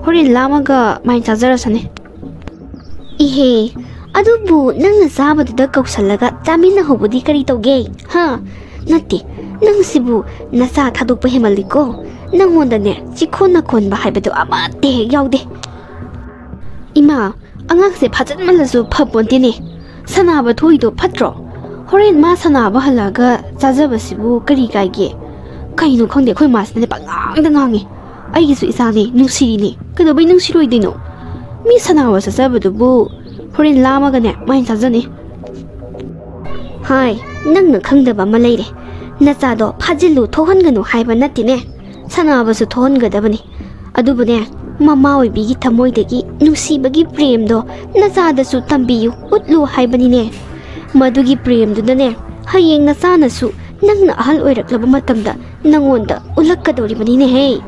ꯍꯣꯔꯦꯟ ꯂꯥꯝꯃꯒ ꯃꯥꯏ ꯆꯥꯖꯔꯁꯅꯤ꯫ ꯏꯍꯦ, ꯑꯗꯨꯕꯨ ꯅꯪꯅ ꯆꯥꯕꯗꯨꯗ ꯀꯧꯁꯜꯂꯒ ꯆꯥꯃꯤꯟꯅꯍꯧꯕꯗꯤ ꯀꯔꯤ ꯇꯧꯒꯦ? ꯍꯥ? ꯅꯠꯇꯦ, ꯅꯪꯁꯤꯕꯨ ꯅꯆꯥ ꯊꯥꯗꯣꯛꯄ ꯍꯦꯃꯜꯂꯤꯀꯣ꯫ ꯅꯪꯉꯣꯟꯗꯅꯦ ꯆꯤꯈꯣꯟ ꯅꯥꯈꯣꯟꯕ ꯍꯥꯏꯕꯗꯣ ꯑꯃꯠꯇ ꯍꯦꯛ ꯌꯥꯎꯗꯦ꯫ ꯏꯃꯥ, ꯑꯉꯥꯡꯁꯦ ꯐꯥꯖꯟꯃꯜꯂꯁꯨ ꯐꯄꯣꯟꯇꯦꯅꯦ꯫ ꯁꯅꯥꯕ ꯊꯣꯛꯏꯗꯣ ꯐꯠꯇ꯭ꯔꯣ? ꯍꯣꯔꯦꯟ ꯃꯥ ꯁꯅꯥꯕ ꯍꯜꯂꯛꯑꯒ ꯆꯥꯖꯕꯁꯤꯕꯨ ꯀꯔꯤ ꯀꯥꯏꯒꯦ? ꯀꯩꯅꯣ ꯈꯪꯗꯦ, ꯑꯩꯈꯣꯏ ꯃꯥꯁꯤꯅꯅꯦ ꯄꯉꯥꯡꯗ ꯉꯥꯡꯉꯦ꯫ ꯑꯩꯒꯤꯁꯨ ꯏꯆꯥꯅꯦ, ꯅꯨꯡꯁꯤꯔꯤꯅꯦ, ꯀꯩꯗꯧꯕꯩ ꯅꯨꯡꯁꯤꯔꯣꯏꯗꯣꯏꯅꯣ? ꯃꯤ ꯁꯅꯥꯕ ꯆꯠꯆꯕꯗꯨꯕꯨ ꯍꯣꯔꯦꯟ ꯂꯥꯝꯃꯒꯅꯦ ꯃꯥꯏ ꯆꯥꯖꯅꯤ꯫ ꯍꯥꯏ, ꯅꯪꯅ ꯈꯪꯗꯕ ꯑꯃ ꯂꯩꯔꯦ꯫ ꯅꯆꯥꯗꯣ ꯐꯥꯖꯤꯜꯂꯨ, ꯊꯣꯛꯍꯟꯒꯅꯨ ꯍꯥꯏꯕ ꯅꯠꯇꯦꯅꯦ꯫ ꯁꯅꯥꯕꯁꯨ ꯊꯣꯛꯍꯟꯒꯗꯕꯅꯤ꯫ ꯑꯗꯨꯕꯨꯅꯦ, ꯃꯃꯥ ꯑꯣꯏꯕꯤꯒꯤ ꯊꯃꯣꯏꯗꯒꯤ ꯅꯨꯡꯁꯤꯕꯒꯤ ꯄ꯭ꯔꯦꯝꯗꯣ ꯅꯆꯥꯗꯁꯨ ꯇꯝꯕꯤꯌꯨ, ꯎꯠꯂꯨ ꯍꯥꯏꯕꯅꯤꯅꯦ꯫ ꯃꯗꯨꯒꯤ ꯄ꯭ꯔꯦꯝꯗꯨꯅꯅꯦ, ꯍꯌꯦꯡ ꯅꯆꯥꯅꯁꯨ ꯅꯪꯅ ꯑꯍꯜ ꯑꯣꯏꯔꯛꯂꯕ ꯃꯇꯝꯗ ꯅꯪꯉꯣꯟꯗ ꯎꯠꯂꯛꯀꯗꯧꯔꯤꯕꯅꯤꯅꯦꯍꯦ꯫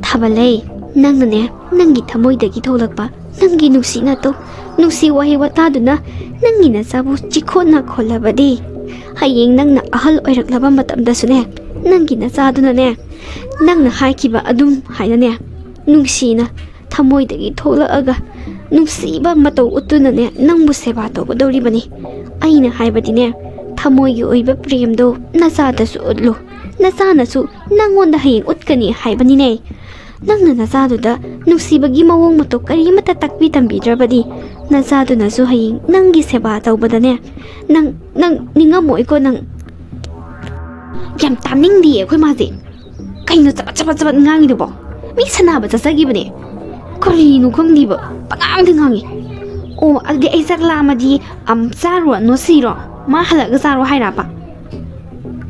ꯊꯥꯕꯜꯂꯩ, ꯅꯪꯅꯅꯦ, ꯅꯪꯒꯤ ꯊꯃꯣꯏꯗꯒꯤ ꯊꯣꯛꯂꯛꯄ ꯅꯪꯒꯤ ꯅꯨꯡꯁꯤ ꯅꯇꯧ, ꯅꯨꯡꯁꯤ ꯋꯥꯍꯩ ꯋꯥꯇꯥꯗꯨꯅ ꯅꯪꯒꯤ ꯅꯆꯥꯕꯨ ꯆꯤꯈꯣꯠ ꯅꯥꯈꯣꯠꯂꯕꯗꯤ, ꯍꯌꯦꯡ ꯅꯪꯅ ꯑꯍꯜ ꯑꯣꯏꯔꯛꯂꯕ ꯃꯇꯝꯗꯁꯨꯅꯦ, ꯅꯪꯒꯤ ꯅꯆꯥꯗꯨꯅꯅꯦ, ꯅꯪꯅ ꯍꯥꯏꯈꯤꯕ ꯑꯗꯨꯝ ꯍꯥꯏꯅꯅꯦ, ꯅꯨꯡꯁꯤꯅ ꯊꯃꯣꯏꯗꯒꯤ ꯊꯣꯛꯂꯛꯑꯒ ꯅꯨꯡꯁꯤꯕ ꯃꯇꯧ ꯎꯠꯇꯨꯅꯅꯦ, ꯅꯪꯕꯨ ꯁꯦꯕꯥ ꯇꯧꯒꯗꯧꯔꯤꯕꯅꯤ꯫ ꯑꯩꯅ ꯍꯥꯏꯕꯗꯤꯅꯦ, ꯊꯃꯣꯏꯒꯤ ꯑꯣꯏꯕ ꯄ꯭ꯔꯦꯝꯗꯣ ꯅꯆꯥꯗꯁꯨ ꯎꯠꯂꯨ꯫ ꯅꯆꯥꯅꯁꯨ ꯅꯪꯉꯣꯟꯗ ꯍꯌꯦꯡ ꯎꯠꯀꯅꯤ ꯍꯥꯏꯕꯅꯤꯅꯦ꯫ ꯅꯪꯅ ꯅꯆꯥꯗꯨꯗ ꯅꯨꯡꯁꯤꯕꯒꯤ ꯃꯑꯣꯡ ꯃꯇꯧ ꯀꯔꯤꯃꯠꯇ ꯇꯥꯛꯄꯤ ꯇꯝꯕꯤꯗ꯭ꯔꯕꯗꯤ, ꯅꯆꯥꯗꯨꯅꯁꯨ ꯍꯌꯦꯡ ꯅꯪꯒꯤ ꯁꯦꯕꯥ ꯇꯧꯕꯗꯅꯦ, ꯅꯪ, ꯅꯪ ꯅꯤꯡꯉꯝꯃꯣꯏꯀꯣ ꯅꯪ꯫ ꯌꯥꯝ ꯇꯥꯅꯤꯡꯗꯤꯌꯦ ꯑꯩꯈꯣꯏ ꯃꯥꯁꯦ꯫ ꯀꯩꯅꯣ ꯆꯕꯠ ꯆꯕꯠ ꯆꯕꯠ ꯉꯥꯡꯉꯤꯗꯨꯕꯣ? ꯃꯤ ꯁꯥꯟꯅꯕ ꯆꯠꯆꯈꯤꯕꯅꯦ꯫ ꯀꯔꯤꯅꯣ ꯈꯪꯗꯦꯕ, ꯄꯉꯥꯡꯗ ꯉꯥꯡꯉꯤ꯫ ꯑꯣ, ꯑꯗꯨꯗꯤ ꯑꯩ ꯆꯥꯛ ꯂꯥꯝꯃꯗꯤ ꯑꯝ ꯆꯥꯔꯨꯔꯅꯣ ꯁꯤꯔꯣ? ꯃꯥ ꯍꯜꯂꯛꯑꯒ ꯆꯥꯔꯣ ꯍꯥꯏꯔꯕ?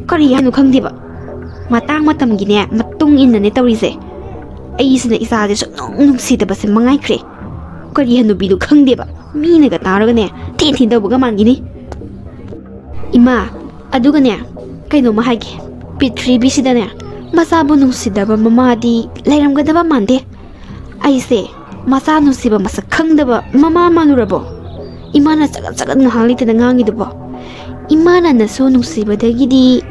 ꯀꯔꯤ ꯍꯥꯏꯅꯣ ꯈꯪꯗꯦꯕ꯫ ꯃꯇꯥꯡ ꯃꯇꯝꯒꯤꯅꯦ ꯃꯇꯨꯡ ꯏꯟꯅꯅꯦ ꯇꯧꯔꯤꯁꯦ꯫ ꯑꯩꯁꯤꯅ ꯏꯆꯥꯁꯦ ꯁꯨꯡꯅꯨꯡ ꯅꯨꯡꯁꯤꯗꯕꯁꯦ ꯃꯉꯥꯏꯈ꯭ꯔꯦ꯫ ꯀꯔꯤ ꯍꯅꯨꯕꯤꯅꯣ ꯈꯪꯗꯦꯕ, ꯃꯤꯅꯒ ꯇꯥꯔꯒꯅꯦ ꯊꯤꯟ ꯊꯤꯟ ꯇꯧꯕꯒ ꯃꯥꯟꯈꯤꯅꯤ꯫ ꯏꯃꯥ, ꯑꯗꯨꯒꯅꯦ, ꯀꯩꯅꯣꯝꯃ ꯍꯥꯏꯒꯦ꯫ ꯄ꯭ꯔꯤꯊꯤꯕꯤꯁꯤꯗꯅꯦ ꯃꯆꯥꯕꯨ ꯅꯨꯡꯁꯤꯗꯕ ꯃꯃꯥꯗꯤ ꯂꯩꯔꯝꯒꯗꯕ ꯃꯥꯟꯗꯦ꯫ ꯑꯩꯁꯦ ꯃꯆꯥ ꯅꯨꯡꯁꯤꯕ ꯃꯁꯛ ꯈꯪꯗꯕ ꯃꯃꯥ ꯃꯥꯜꯂꯨꯔꯕꯣ? ꯏꯃꯥꯅ ꯆꯒꯠ ꯆꯒꯠ ꯉꯥꯏꯍꯥꯛ ꯂꯩꯇꯅ ꯉꯥꯡꯉꯤꯗꯨꯕꯣ? ꯏꯃꯥꯅ ꯅꯁꯨ ꯅꯨꯡꯁꯤꯕꯗꯒꯤꯗꯤ,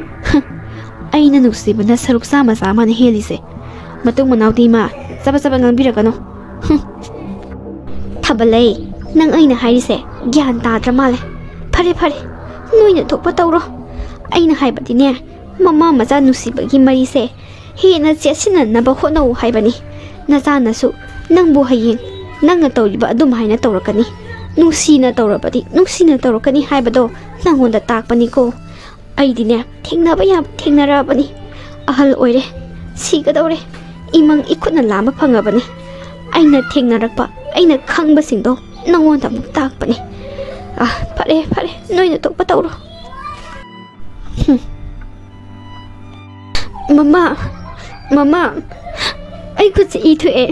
ꯑꯩꯅ ꯅꯨꯡꯁꯤꯕꯅ ꯁꯔꯨꯛ ꯆꯥꯝꯃ ꯆꯥꯝꯃꯅ ꯍꯦꯜꯂꯤꯁꯦ꯫ ꯃꯇꯨꯡ ꯃꯅꯥꯎꯗꯤ ꯏꯃꯥ ꯆꯕ ꯆꯕ ꯉꯥꯡꯕꯤꯔꯛꯀꯅꯨ꯫ ꯍꯨꯝ꯫ ꯊꯥꯕꯜꯂꯩ, ꯅꯪ ꯑꯩꯅ ꯍꯥꯏꯔꯤꯁꯦ ꯒ꯭ꯌꯥꯟ ꯇꯥꯗ꯭ꯔ ꯃꯥꯜꯂꯦ꯫ ꯐꯔꯦ ꯐꯔꯦ, ꯅꯣꯏꯅ ꯊꯣꯛꯄ ꯇꯧꯔꯣ꯫ ꯑꯩꯅ ꯍꯥꯏꯕꯗꯤꯅꯦ, ꯃꯃꯥ ꯃꯆꯥ ꯅꯨꯡꯁꯤꯕꯒꯤ ꯃꯔꯤꯁꯦ ꯍꯦꯟꯅ ꯆꯦꯠꯁꯤꯟꯅꯅꯕ ꯍꯣꯠꯅꯧ ꯍꯥꯏꯕꯅꯤ꯫ ꯅꯆꯥꯅꯁꯨ ꯅꯪꯕꯨ ꯍꯌꯦꯡ ꯅꯪꯅ ꯇꯧꯔꯤꯕ ꯑꯗꯨꯝ ꯍꯥꯏꯅ ꯇꯧꯔꯛꯀꯅꯤ꯫ ꯅꯨꯡꯁꯤꯅ ꯇꯧꯔꯕꯗꯤ ꯅꯨꯡꯁꯤꯅ ꯇꯧꯔꯛꯀꯅꯤ ꯍꯥꯏꯕꯗꯣ ꯅꯪꯉꯣꯟꯗ ꯇꯥꯛꯄꯅꯤꯀꯣ꯫ ꯑꯩꯗꯤꯅꯦ ꯊꯦꯡꯅꯕ ꯌꯥꯕ ꯊꯦꯡꯅꯔꯛꯑꯕꯅꯤ꯫ ꯑꯍꯜ ꯑꯣꯏꯔꯦ, ꯁꯤꯒꯗꯧꯔꯦ꯫ ꯏꯃꯪ ꯏꯈꯨꯠꯅ ꯂꯥꯝꯕ ꯐꯪꯉꯕꯅꯤ꯫ ꯑꯩꯅ ꯊꯦꯡꯅꯔꯛꯄ, ꯑꯩꯅ ꯈꯪꯕꯁꯤꯡꯗꯣ ꯅꯪꯉꯣꯟꯗ ꯑꯃꯨꯛ ꯇꯥꯛꯄꯅꯤ꯫ ꯑ, ꯐꯔꯦ ꯐꯔꯦ, ꯅꯣꯏꯅ ꯊꯣꯛꯄ ꯇꯧꯔꯣ꯫ ꯍꯨꯝ꯫ ꯃꯃꯥ, ꯃꯃꯥ, ꯑꯩ ꯈꯨꯠꯁꯦ ꯏ ꯊꯣꯛꯑꯦ꯫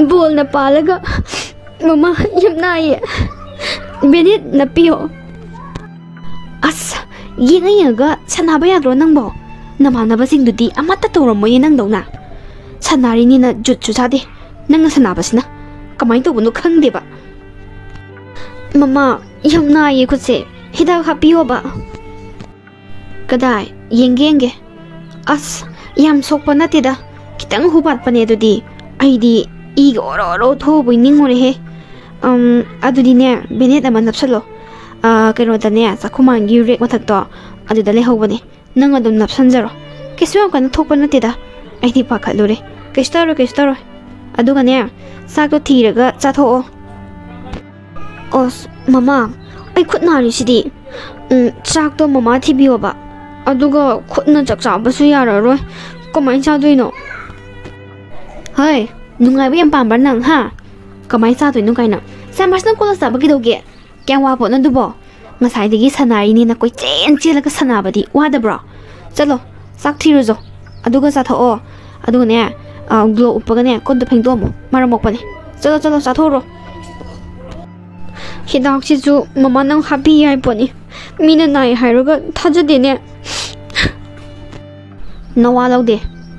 ꯕꯣꯜꯅ ꯄꯥꯜꯂꯒ, ꯃꯃꯥ, ꯌꯥꯝ ꯅꯥꯏꯌꯦ꯫ ꯕꯦꯅꯦꯠ ꯅꯞꯄꯤꯌꯣ꯫ ꯑꯁ, ꯌꯦꯡꯉ ꯌꯦꯡꯉꯒ ꯁꯥꯟꯅꯕ ꯌꯥꯗ꯭ꯔꯣ ꯅꯪꯕꯣ? ꯅꯃꯥꯟꯅꯕꯁꯤꯡꯗꯨꯗꯤ ꯑꯃꯠꯇ ꯇꯧꯔꯝꯃꯣꯏꯌꯦ ꯅꯪꯗꯧꯅ꯫ ꯁꯥꯟꯅꯔꯤꯅꯤꯅ ꯖꯨꯠꯁꯨ ꯆꯥꯗꯦ꯫ ꯅꯪꯅ ꯁꯥꯟꯅꯕꯁꯤꯅ ꯀꯃꯥꯏꯅ ꯇꯧꯕꯅꯣ ꯈꯪꯗꯦꯕ꯫ ꯃꯃꯥ, ꯌꯥꯝ ꯅꯥꯏꯌꯦ ꯈꯨꯠꯁꯦ꯫ ꯍꯤꯗꯥꯛ ꯍꯥꯞꯄꯤꯌꯣꯕ꯫ ꯀꯗꯥꯏ? ꯌꯦꯡꯒꯦ, ꯌꯦꯡꯒꯦ꯫ ꯑꯁ, ꯌꯥꯝ ꯁꯣꯛꯄ ꯅꯠꯇꯦꯗ꯫ ꯈꯤꯇꯪ ꯍꯨꯕꯥꯠꯄꯅꯦ ꯑꯗꯨꯗꯤ꯫ ꯑꯩꯗꯤ ꯏꯒ ꯑꯣꯔꯣ ꯑꯣꯔꯣ ꯊꯣꯛꯎꯕꯩ ꯅꯤꯡꯉꯨꯔꯦꯍꯦ꯫ ꯑꯝ, ꯑꯗꯨꯗꯤꯅꯦ, ꯕꯦꯅꯦꯠ ꯑꯃ ꯅꯞꯁꯜꯂꯣ꯫ ꯑ, ꯀꯩꯅꯣꯗꯅꯦ, ꯆꯥꯛꯈꯨꯃꯥꯡꯒꯤ ꯔꯦꯛ ꯃꯊꯛꯇꯣ, ꯑꯗꯨꯗ ꯂꯩꯍꯧꯕꯅꯦ꯫ ꯅꯪ ꯑꯗꯨꯝ ꯅꯞꯁꯟꯖꯔꯣ꯫ ꯀꯩꯁꯨ ꯌꯥꯝ ꯀꯟꯅ ꯊꯣꯛꯄ ꯅꯠꯇꯦꯗ꯫ ꯑꯩꯗꯤ ꯄꯥꯈꯠꯂꯨꯔꯦ꯫ ꯀꯩꯁꯨ ꯇꯧꯔꯣꯏ, ꯀꯩꯁꯨ ꯇꯧꯔꯣꯏ꯫ ꯑꯗꯨꯒꯅꯦ, ꯆꯥꯛꯇꯣ ꯊꯤꯔꯒ ꯆꯥꯊꯣꯛꯑꯣ꯫ ꯑꯁ, ꯃꯃꯥ, ꯑꯩ ꯈꯨꯠ ꯅꯥꯔꯤꯁꯤꯗꯤ꯫ ꯎꯝ, ꯆꯥꯛꯇꯣ ꯃꯃꯥ ꯊꯤꯕꯤꯌꯣꯕ꯫ ꯑꯗꯨꯒ ꯈꯨꯠꯅ ꯆꯥꯛ ꯆꯥꯕꯁꯨ ꯌꯥꯔꯔꯣꯏ꯫ ꯀꯃꯥꯏꯅ ꯆꯥꯗꯣꯏꯅꯣ? ꯍꯣꯏ, ꯅꯨꯡꯉꯥꯏꯕ ꯌꯥꯝ ꯄꯥꯝꯕ꯭ꯔꯥ ꯅꯪ, ꯍꯥ? ꯀꯃꯥꯏꯅ ꯆꯥꯗꯣꯏꯅꯣ ꯀꯥꯏꯅ꯫ ꯁꯦ, ꯃꯥꯁꯤ ꯅꯪ ꯀꯣꯜꯂ ꯆꯥꯕ ꯀꯩꯗꯧꯒꯦ? ꯀꯌꯥꯝ ꯋꯥꯄꯣꯠꯅꯣ ꯑꯗꯨꯕꯣ? ꯉꯁꯥꯏꯗꯒꯤ ꯁꯥꯟꯅꯔꯤꯅꯦꯅ ꯀꯣꯏꯆꯦꯟ ꯆꯦꯜꯂꯒ ꯁꯥꯟꯅꯕꯗꯤ ꯋꯥꯗꯕ꯭ꯔꯣ? ꯆꯠꯂꯣ, ꯆꯥꯛ ꯊꯤꯔꯨꯖꯣ꯫ ꯑꯗꯨꯒ ꯆꯥꯊꯣꯛꯑꯣ꯫ ꯑꯗꯨꯒꯅꯦ, ꯑ, ꯒ꯭ꯂꯣ ꯎꯞꯄꯒꯅꯦ, ꯀꯣꯟꯗꯣ ꯐꯦꯡꯗꯣꯛꯑꯝꯃꯣ꯫ ꯃꯔꯝ ꯃꯣꯛꯄꯅꯦ꯫ ꯆꯠꯂꯣ, ꯆꯠꯂꯣ, ꯆꯥꯊꯣꯛꯎꯔꯣ꯫ ꯍꯤꯗꯥꯛꯁꯤꯁꯨ ꯃꯃꯥꯅ ꯍꯥꯞꯄꯤ ꯍꯥꯏ ꯄꯣꯠꯅꯤ꯫ ꯃꯤꯅ ꯅꯥꯏ ꯍꯥꯏꯔꯒ ꯊꯥꯖꯗꯦꯅꯦ꯫ ꯅꯋꯥ ꯂꯧꯗꯦ꯫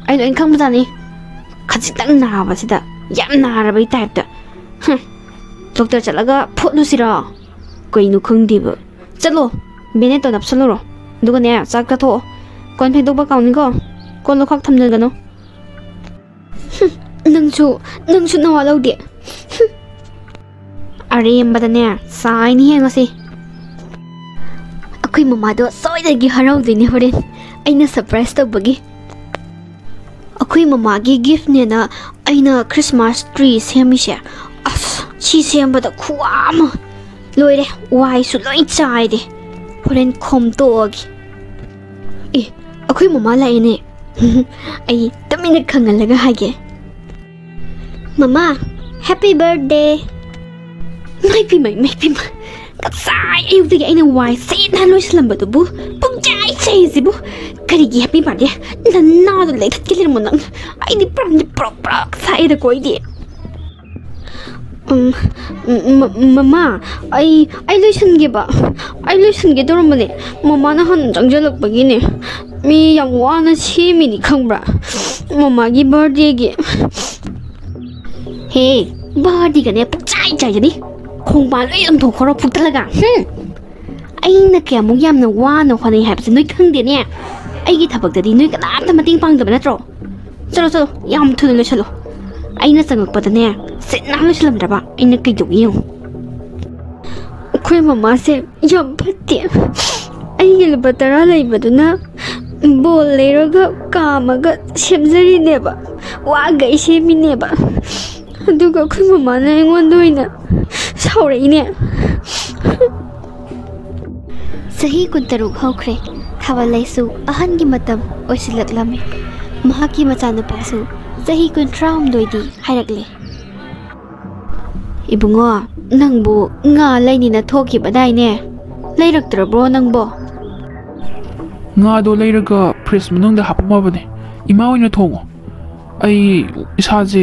ꯑꯩ ꯂꯣꯏ ꯈꯪꯕꯖꯥꯠꯅꯤ꯫ ꯈꯖꯤꯛꯇꯪ ꯅꯥꯕꯁꯤꯗ ꯌꯥꯝ ꯅꯥꯔꯕꯩ ꯇꯥꯏꯞꯇ꯫ ꯍꯨꯝ꯫ ꯗꯣꯛꯇꯔ ꯆꯠꯂꯒ ꯐꯣꯠꯂꯨꯁꯤꯔꯣ? ꯀꯩꯅꯣ ꯈꯪꯗꯦꯕ꯫ ꯆꯠꯂꯣ, ꯕꯦꯅꯦꯠꯇꯣ ꯅꯞꯁꯜꯂꯨꯔꯣ꯫ ꯑꯗꯨꯒꯅꯦ, ꯆꯥꯛ ꯆꯥꯊꯣꯛꯑꯣ꯫ ꯀꯣꯟ ꯐꯦꯡꯗꯣꯛꯄ ꯀꯥꯎꯅꯤꯀꯣ꯫ ꯀꯣꯜ ꯂꯨꯈꯥꯛ ꯊꯝꯖꯤꯟꯒꯅꯨ꯫ ꯍꯨꯝ, ꯅꯪꯁꯨ, ꯅꯪꯁꯨ ꯅꯋꯥ ꯂꯧꯗꯦ꯫ ꯍꯨꯝ꯫ ꯑꯔꯦꯝꯕꯗꯅꯦ, ꯆꯥꯏꯅꯤ ꯌꯦꯡꯉꯁꯤ꯫ ꯑꯩꯈꯣꯏ ꯃꯃꯥꯗꯣ ꯁꯣꯏꯗꯅꯒꯤ ꯍꯔꯥꯎꯗꯣꯏꯅꯦ ꯍꯣꯔꯦꯟ, ꯑꯩꯅ ꯁꯔꯄ꯭ꯔꯥꯏꯖ ꯇꯧꯕꯒꯤ꯫ ꯑꯩꯈꯣꯏ ꯃꯃꯥꯒꯤ ꯒꯤꯐꯅꯦꯅ ꯑꯩꯅ ꯈ꯭ꯔꯤꯁꯃꯥꯁ ꯇ꯭ꯔꯤ ꯁꯦꯝꯃꯤꯁꯦ꯫ ꯑꯁ, ꯁꯤ ꯁꯦꯝꯕꯗ ꯈꯨꯋꯥ ꯑꯃ꯫ ꯂꯣꯏꯔꯦ, ꯋꯥꯏꯁꯨ ꯂꯣꯏ ꯆꯥꯏꯔꯦ꯫ ꯍꯣꯔꯦꯟ ꯈꯣꯝꯇꯣꯛꯑꯒꯦ꯫ ꯑꯦ, ꯑꯩꯈꯣꯏ ꯃꯃꯥ ꯂꯥꯛꯑꯦꯅꯦ꯫ ꯑꯩ ꯇꯨꯃꯤꯟꯅ ꯈꯪꯍꯜꯂꯒ ꯍꯥꯏꯒꯦ꯫ ꯃꯃꯥ, happy birthday꯫ ꯃꯩ ꯄꯤꯃꯩ, ꯃꯩ ꯄꯤꯃ꯫ ꯉꯁꯥꯏ ꯑꯌꯨꯛꯇꯒꯤ ꯑꯩꯅ ꯋꯥꯏ ꯁꯤꯠꯅ ꯂꯣꯏꯁꯤꯜꯂꯝꯕꯗꯨꯕꯨ ꯄꯨꯡꯆꯥꯏ ꯆꯥꯏꯁꯤꯕꯨ꯫ ꯀꯔꯤꯒꯤ happy birthday? ꯅꯅꯥꯗꯣ ꯂꯩꯊꯠꯀꯦ ꯂꯩꯔꯝꯃꯣ ꯅꯪ꯫ ꯑꯩꯗꯤ ꯄ꯭ꯔꯥꯟꯗꯤ ꯄ꯭ꯔꯣꯛ ꯄ꯭ꯔꯣꯛ ꯁꯥꯏꯗꯀꯣ ꯑꯩꯗꯤ꯫ ꯎꯝ, ꯎꯝ, ꯃ-, ꯃꯃꯥ, ꯑꯩ, ꯑꯩ ꯂꯣꯏꯁꯤꯟꯒꯦꯕ꯫ ꯑꯩ ꯂꯣꯏꯁꯤꯟꯒꯦ ꯇꯧꯔꯝꯕꯅꯦ꯫ ꯃꯃꯥꯅ ꯍꯥꯟꯅ ꯆꯪꯁꯤꯜꯂꯛꯄꯒꯤꯅꯦ꯫ ꯃꯤ ꯌꯥꯝ ꯋꯥꯅ ꯁꯦꯝꯃꯤꯅꯤ ꯈꯪꯕ꯭ꯔꯥ? ꯃꯃꯥꯒꯤ ꯕꯥꯔꯗꯦꯒꯤ꯫ ꯍꯦ, ꯕꯥꯔꯗꯦꯒꯅꯦ ꯄꯨꯡꯆꯥꯏ ꯆꯥꯏꯖꯅꯤ꯫ ꯈꯣꯡꯕꯥꯟ ꯂꯣꯏ ꯌꯥꯝꯊꯣꯛꯈ꯭ꯔꯣ ꯐꯨꯛꯇꯠꯂꯒ꯫ ꯍꯨꯝ꯫ ꯑꯩꯅ ꯀꯌꯥꯃꯨꯛ ꯌꯥꯝꯅ ꯋꯥꯅ ꯍꯣꯠꯅꯩ ꯍꯥꯏꯕꯁꯦ ꯅꯣꯏ ꯈꯪꯗꯦꯅꯦ꯫ ꯑꯩꯒꯤ ꯊꯕꯛꯇꯗꯤ ꯅꯣꯏ ꯀꯅꯥꯝꯇ ꯃꯇꯦꯡ ꯄꯥꯡꯗꯕ ꯅꯠꯇ꯭ꯔꯣ? ꯆꯠꯂꯣ, ꯆꯠꯂꯣ, ꯌꯥꯝ ꯊꯨꯅ ꯂꯣꯏꯁꯜꯂꯣ꯫ ꯑꯩꯅ ꯆꯪꯉꯛꯄꯗꯅꯦ, ꯁꯤꯠ ꯅꯥꯟꯅ ꯂꯣꯏꯁꯜꯂꯝꯗ꯭ꯔꯕ ꯑꯩꯅ ꯀꯩꯗꯧꯒꯦ ꯌꯦꯡꯉꯨ꯫ ꯑꯩꯈꯣꯏ ꯃꯃꯥꯁꯦ ꯌꯥꯝ ꯐꯠꯇꯦ꯫ ꯑꯩꯒꯤ ꯂꯨꯄꯥ ꯇꯔꯥ ꯂꯩꯕꯗꯨꯅ ꯕꯣꯜ ꯂꯩꯔꯒ ꯀꯥꯝꯃꯒ ꯁꯦꯝꯖꯔꯤꯅꯦꯕ, ꯋꯥꯈꯩ ꯁꯦꯝꯃꯤꯅꯦꯕ꯫ ꯑꯗꯨꯒ ꯑꯩꯈꯣꯏ ꯃꯃꯥꯅ ꯑꯩꯉꯣꯟꯗ ꯑꯣꯏꯅ ꯁꯥꯎꯔꯛꯏꯅꯦ꯫ ꯆꯍꯤ ꯀꯨꯟꯇꯔꯨꯛ ꯍꯧꯈ꯭ꯔꯦ꯫ ꯊꯥꯕꯜ ꯂꯩꯁꯨ ꯑꯍꯟꯒꯤ ꯃꯇꯝ ꯑꯣꯏꯁꯤꯜꯂꯛꯂꯝꯃꯤ꯫ ꯃꯍꯥꯛꯀꯤ ꯃꯆꯥꯅꯨꯄꯥꯁꯨ ꯆꯍꯤ ꯀꯨꯟꯊ꯭ꯔꯥꯍꯨꯝꯗꯣꯏꯗꯤ ꯍꯥꯏꯔꯛꯂꯦ꯫ "ꯏꯕꯨꯡꯉꯣ, ꯅꯪꯕꯨ ꯉꯥ ꯂꯩꯅꯤꯅ ꯊꯣꯛꯈꯤꯕꯗꯥꯏꯅꯦ? ꯂꯩꯔꯛꯇ꯭ꯔꯕ꯭ꯔꯣ ꯅꯪꯕꯣ?" "ꯉꯥꯗꯣ ꯂꯩꯔꯒ ꯐ꯭ꯔꯤꯖ ꯃꯅꯨꯡꯗ ꯍꯥꯞꯄꯝꯃꯕꯅꯦ꯫ ꯏꯃꯥ ꯑꯣꯏꯅ ꯊꯣꯡꯉꯣ꯫ ꯑꯩ ꯏꯁꯥꯁꯦ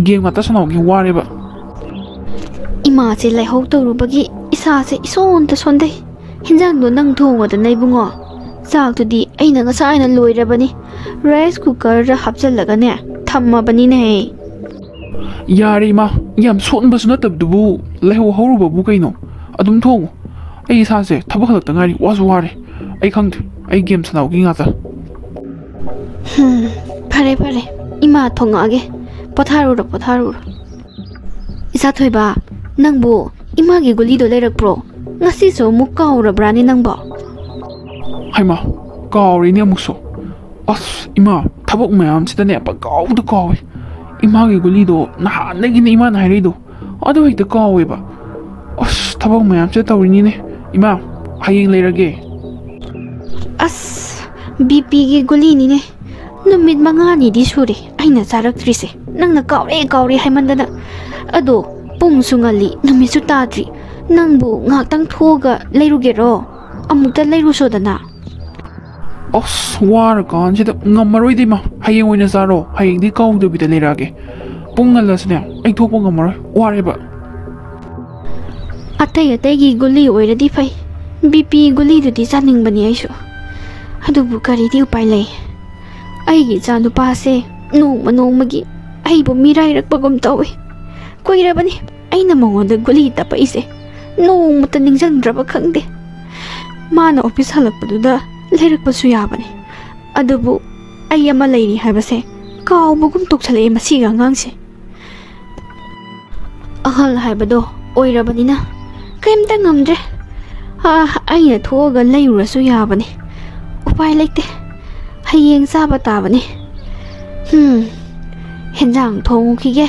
ꯒꯦꯝ ꯉꯥꯛꯇ ꯁꯥꯟꯅꯕꯒꯤ ꯋꯥꯔꯦꯕ꯫" ꯏꯃꯥꯁꯦ ꯂꯥꯏꯍꯧ ꯇꯧꯔꯨꯕꯒꯤ ꯏꯁꯥꯁꯦ ꯏꯁꯣꯟꯇ ꯁꯣꯟꯊꯩ꯫ "ꯍꯤꯟꯖꯥꯡꯗꯣ ꯅꯪ ꯊꯣꯡꯉꯣꯗꯅ ꯏꯕꯨꯡꯉꯣ꯫ ꯆꯥꯛꯇꯨꯗꯤ ꯑꯩꯅ ꯉꯁꯥꯏꯅ ꯂꯣꯏꯔꯕꯅꯤ꯫ ꯔꯥꯏꯁ ꯀꯨꯀꯔꯗ ꯍꯥꯞꯆꯜꯂꯒꯅꯦ ꯊꯝꯃꯕꯅꯤꯅꯦꯍꯦ꯫" "ꯌꯥꯔꯦ ꯏꯃꯥ, ꯌꯥꯝ ꯁꯣꯟꯕꯁꯨ ꯅꯠꯇꯕꯗꯨꯕꯨ, ꯂꯥꯏꯍꯧ ꯍꯧꯔꯨꯕꯕꯨ ꯀꯩꯅꯣ? ꯑꯗꯨꯝ ꯊꯣꯡꯉꯨ꯫ ꯑꯩ ꯏꯁꯥꯁꯦ ꯊꯕꯛ ꯍꯜꯂꯛꯇ ꯉꯥꯏꯔꯤ, ꯋꯥꯁꯨ ꯋꯥꯔꯦ꯫ ꯑꯩ ꯈꯪꯗꯦ, ꯑꯩ ꯒꯦꯝ ꯁꯥꯟꯅꯕꯒꯤ ꯉꯥꯛꯇ꯫" "ꯍꯝ, ꯐꯔꯦ, ꯐꯔꯦ꯫ ꯏꯃꯥ ꯊꯣꯡꯉꯛꯑꯒꯦ꯫ ꯄꯣꯊꯥꯔꯨꯔꯣ, ꯄꯣꯊꯥꯔꯨꯔꯣ꯫" "ꯏꯆꯥ ꯊꯣꯏꯕ, ꯅꯪꯕꯨ ꯏꯃꯥꯒꯤ ꯒꯨꯂꯤꯗꯣ ꯂꯩꯔꯛꯄ꯭ꯔꯣ? ꯉꯁꯤꯁꯨ ꯑꯃꯨꯛ ꯀꯥꯎꯔꯕ꯭ꯔꯥꯅꯦ ꯅꯪꯕꯣ?" "ꯍꯩꯃꯥ, ꯀꯥꯎꯔꯦꯅꯦ ꯑꯃꯨꯛꯁꯨ꯫ ꯑꯁ, ꯏꯃꯥ, ꯊꯕꯛ ꯃꯌꯥꯝꯁꯤꯗꯅꯦ ꯄꯪꯀꯥꯎꯗ ꯀꯥꯎꯋꯦ꯫ ꯏꯃꯥꯒꯤ ꯒꯨꯂꯤꯗꯣ ꯅꯍꯥꯟꯗꯒꯤꯅꯦ ꯏꯃꯥꯅ ꯍꯥꯏꯔꯛꯏꯗꯣ, ꯑꯗꯨ ꯍꯦꯛꯇ ꯀꯥꯎꯋꯦꯕ꯫ ꯑꯁ, ꯊꯕꯛ ꯃꯌꯥꯝꯁꯤꯗ ꯇꯧꯔꯤꯅꯤꯅꯦ꯫ ꯏꯃꯥ, ꯍꯌꯦꯡ ꯂꯩꯔꯒꯦ꯫" "ꯑꯁ, ꯕꯤ ꯄꯤꯒꯤ ꯒꯨꯂꯤꯅꯤꯅꯦ꯫ ꯅꯨꯃꯤꯠ ꯃꯉꯥꯅꯤꯗꯤ ꯁꯨꯔꯦ ꯑꯩꯅ ꯆꯥꯔꯛꯇ꯭ꯔꯤꯁꯦ꯫ ꯅꯪꯅ ꯀꯥꯎꯔꯦ, ꯀꯥꯎꯔꯦ ꯍꯥꯏꯃꯟꯗꯅ꯫ ꯑꯗꯣ ꯄꯨꯡꯁꯨ ꯉꯜꯂꯤ, ꯅꯨꯃꯤꯠꯁꯨ ꯇꯥꯗ꯭ꯔꯤ꯫ ꯅꯪꯕꯨ ꯉꯥꯛꯇꯪ ꯊꯣꯛꯑꯒ ꯂꯩꯔꯨꯒꯦꯔꯣ? ꯑꯃꯨꯛꯇ ꯂꯩꯔꯨꯁꯣꯗꯅ꯫" "ꯑꯁ, ꯋꯥꯔꯀꯥꯟꯁꯤꯗ ꯉꯝꯃꯔꯣꯏꯗ ꯏꯃꯥ꯫ ꯍꯌꯦꯡ ꯑꯣꯏꯅ ꯆꯥꯔꯣ꯫ ꯍꯌꯦꯡꯗꯤ ꯀꯥꯎꯗꯕꯤꯗ ꯂꯩꯔꯛꯑꯒꯦ꯫ ꯄꯨꯡ ꯉꯜꯂꯁꯨꯅꯦ, ꯑꯩ ꯊꯣꯛꯄ ꯉꯝꯃꯔꯣꯏ꯫ ꯋꯥꯔꯦꯕ꯫" ꯑꯇꯩ ꯑꯇꯩꯒꯤ ꯒꯨꯂꯤ ꯑꯣꯏꯔꯗꯤ ꯐꯩ, ꯕꯤ ꯄꯤ ꯒꯨꯂꯤꯗꯨꯗꯤ ꯆꯥꯅꯤꯡꯕꯅꯤ ꯑꯩꯁꯨ꯫ ꯑꯗꯨꯕꯨ ꯀꯔꯤꯗꯤ ꯎꯄꯥꯏ ꯂꯩ? ꯑꯩꯒꯤ ꯏꯆꯥ ꯅꯨꯄꯥꯁꯦ ꯅꯣꯡꯃ ꯅꯣꯡꯃꯒꯤ ꯑꯩꯕꯨ ꯃꯤꯔꯥꯏꯔꯛꯄꯒꯨꯝ ꯇꯧꯏ꯫ ꯀꯨꯏꯔꯕꯅꯤ ꯑꯩꯅ ꯃꯉꯣꯟꯗ ꯒꯨꯂꯤ ꯇꯞꯄꯛꯏꯁꯦ꯫ ꯅꯣꯡꯃꯇ ꯅꯤꯡꯁꯤꯡꯗ꯭ꯔꯕ ꯈꯪꯗꯦ꯫ ꯃꯥꯅ ꯑꯣꯐꯤꯁ ꯍꯜꯂꯛꯄꯗꯨꯗ ꯂꯩꯔꯛꯄꯁꯨ ꯌꯥꯕꯅꯤ꯫ ꯑꯗꯨꯕꯨ ꯑꯩ ꯑꯃ ꯂꯩꯔꯤ ꯍꯥꯏꯕꯁꯦ ꯀꯥꯎꯕꯒꯨꯝ ꯇꯧꯁꯜꯂꯛꯑꯦ ꯃꯁꯤꯒꯤ ꯑꯉꯥꯡꯁꯦ꯫ ꯑꯍꯜ ꯍꯥꯏꯕꯗꯣ ꯑꯣꯏꯔꯕꯅꯤꯅ ꯀꯔꯤꯝꯇ ꯉꯝꯗ꯭ꯔꯦ꯫ ꯑꯥ, ꯑꯩꯅ ꯊꯣꯛꯑꯒ ꯂꯩꯔꯨꯔꯁꯨ ꯌꯥꯕꯅꯤ꯫ ꯎꯄꯥꯏ ꯂꯩꯇꯦ꯫ ꯍꯌꯦꯡ ꯆꯥꯕ ꯇꯥꯕꯅꯤ꯫ ꯍꯨꯝ, ꯍꯦꯟꯖꯥꯡ ꯊꯣꯡꯉꯨꯈꯤꯒꯦ꯫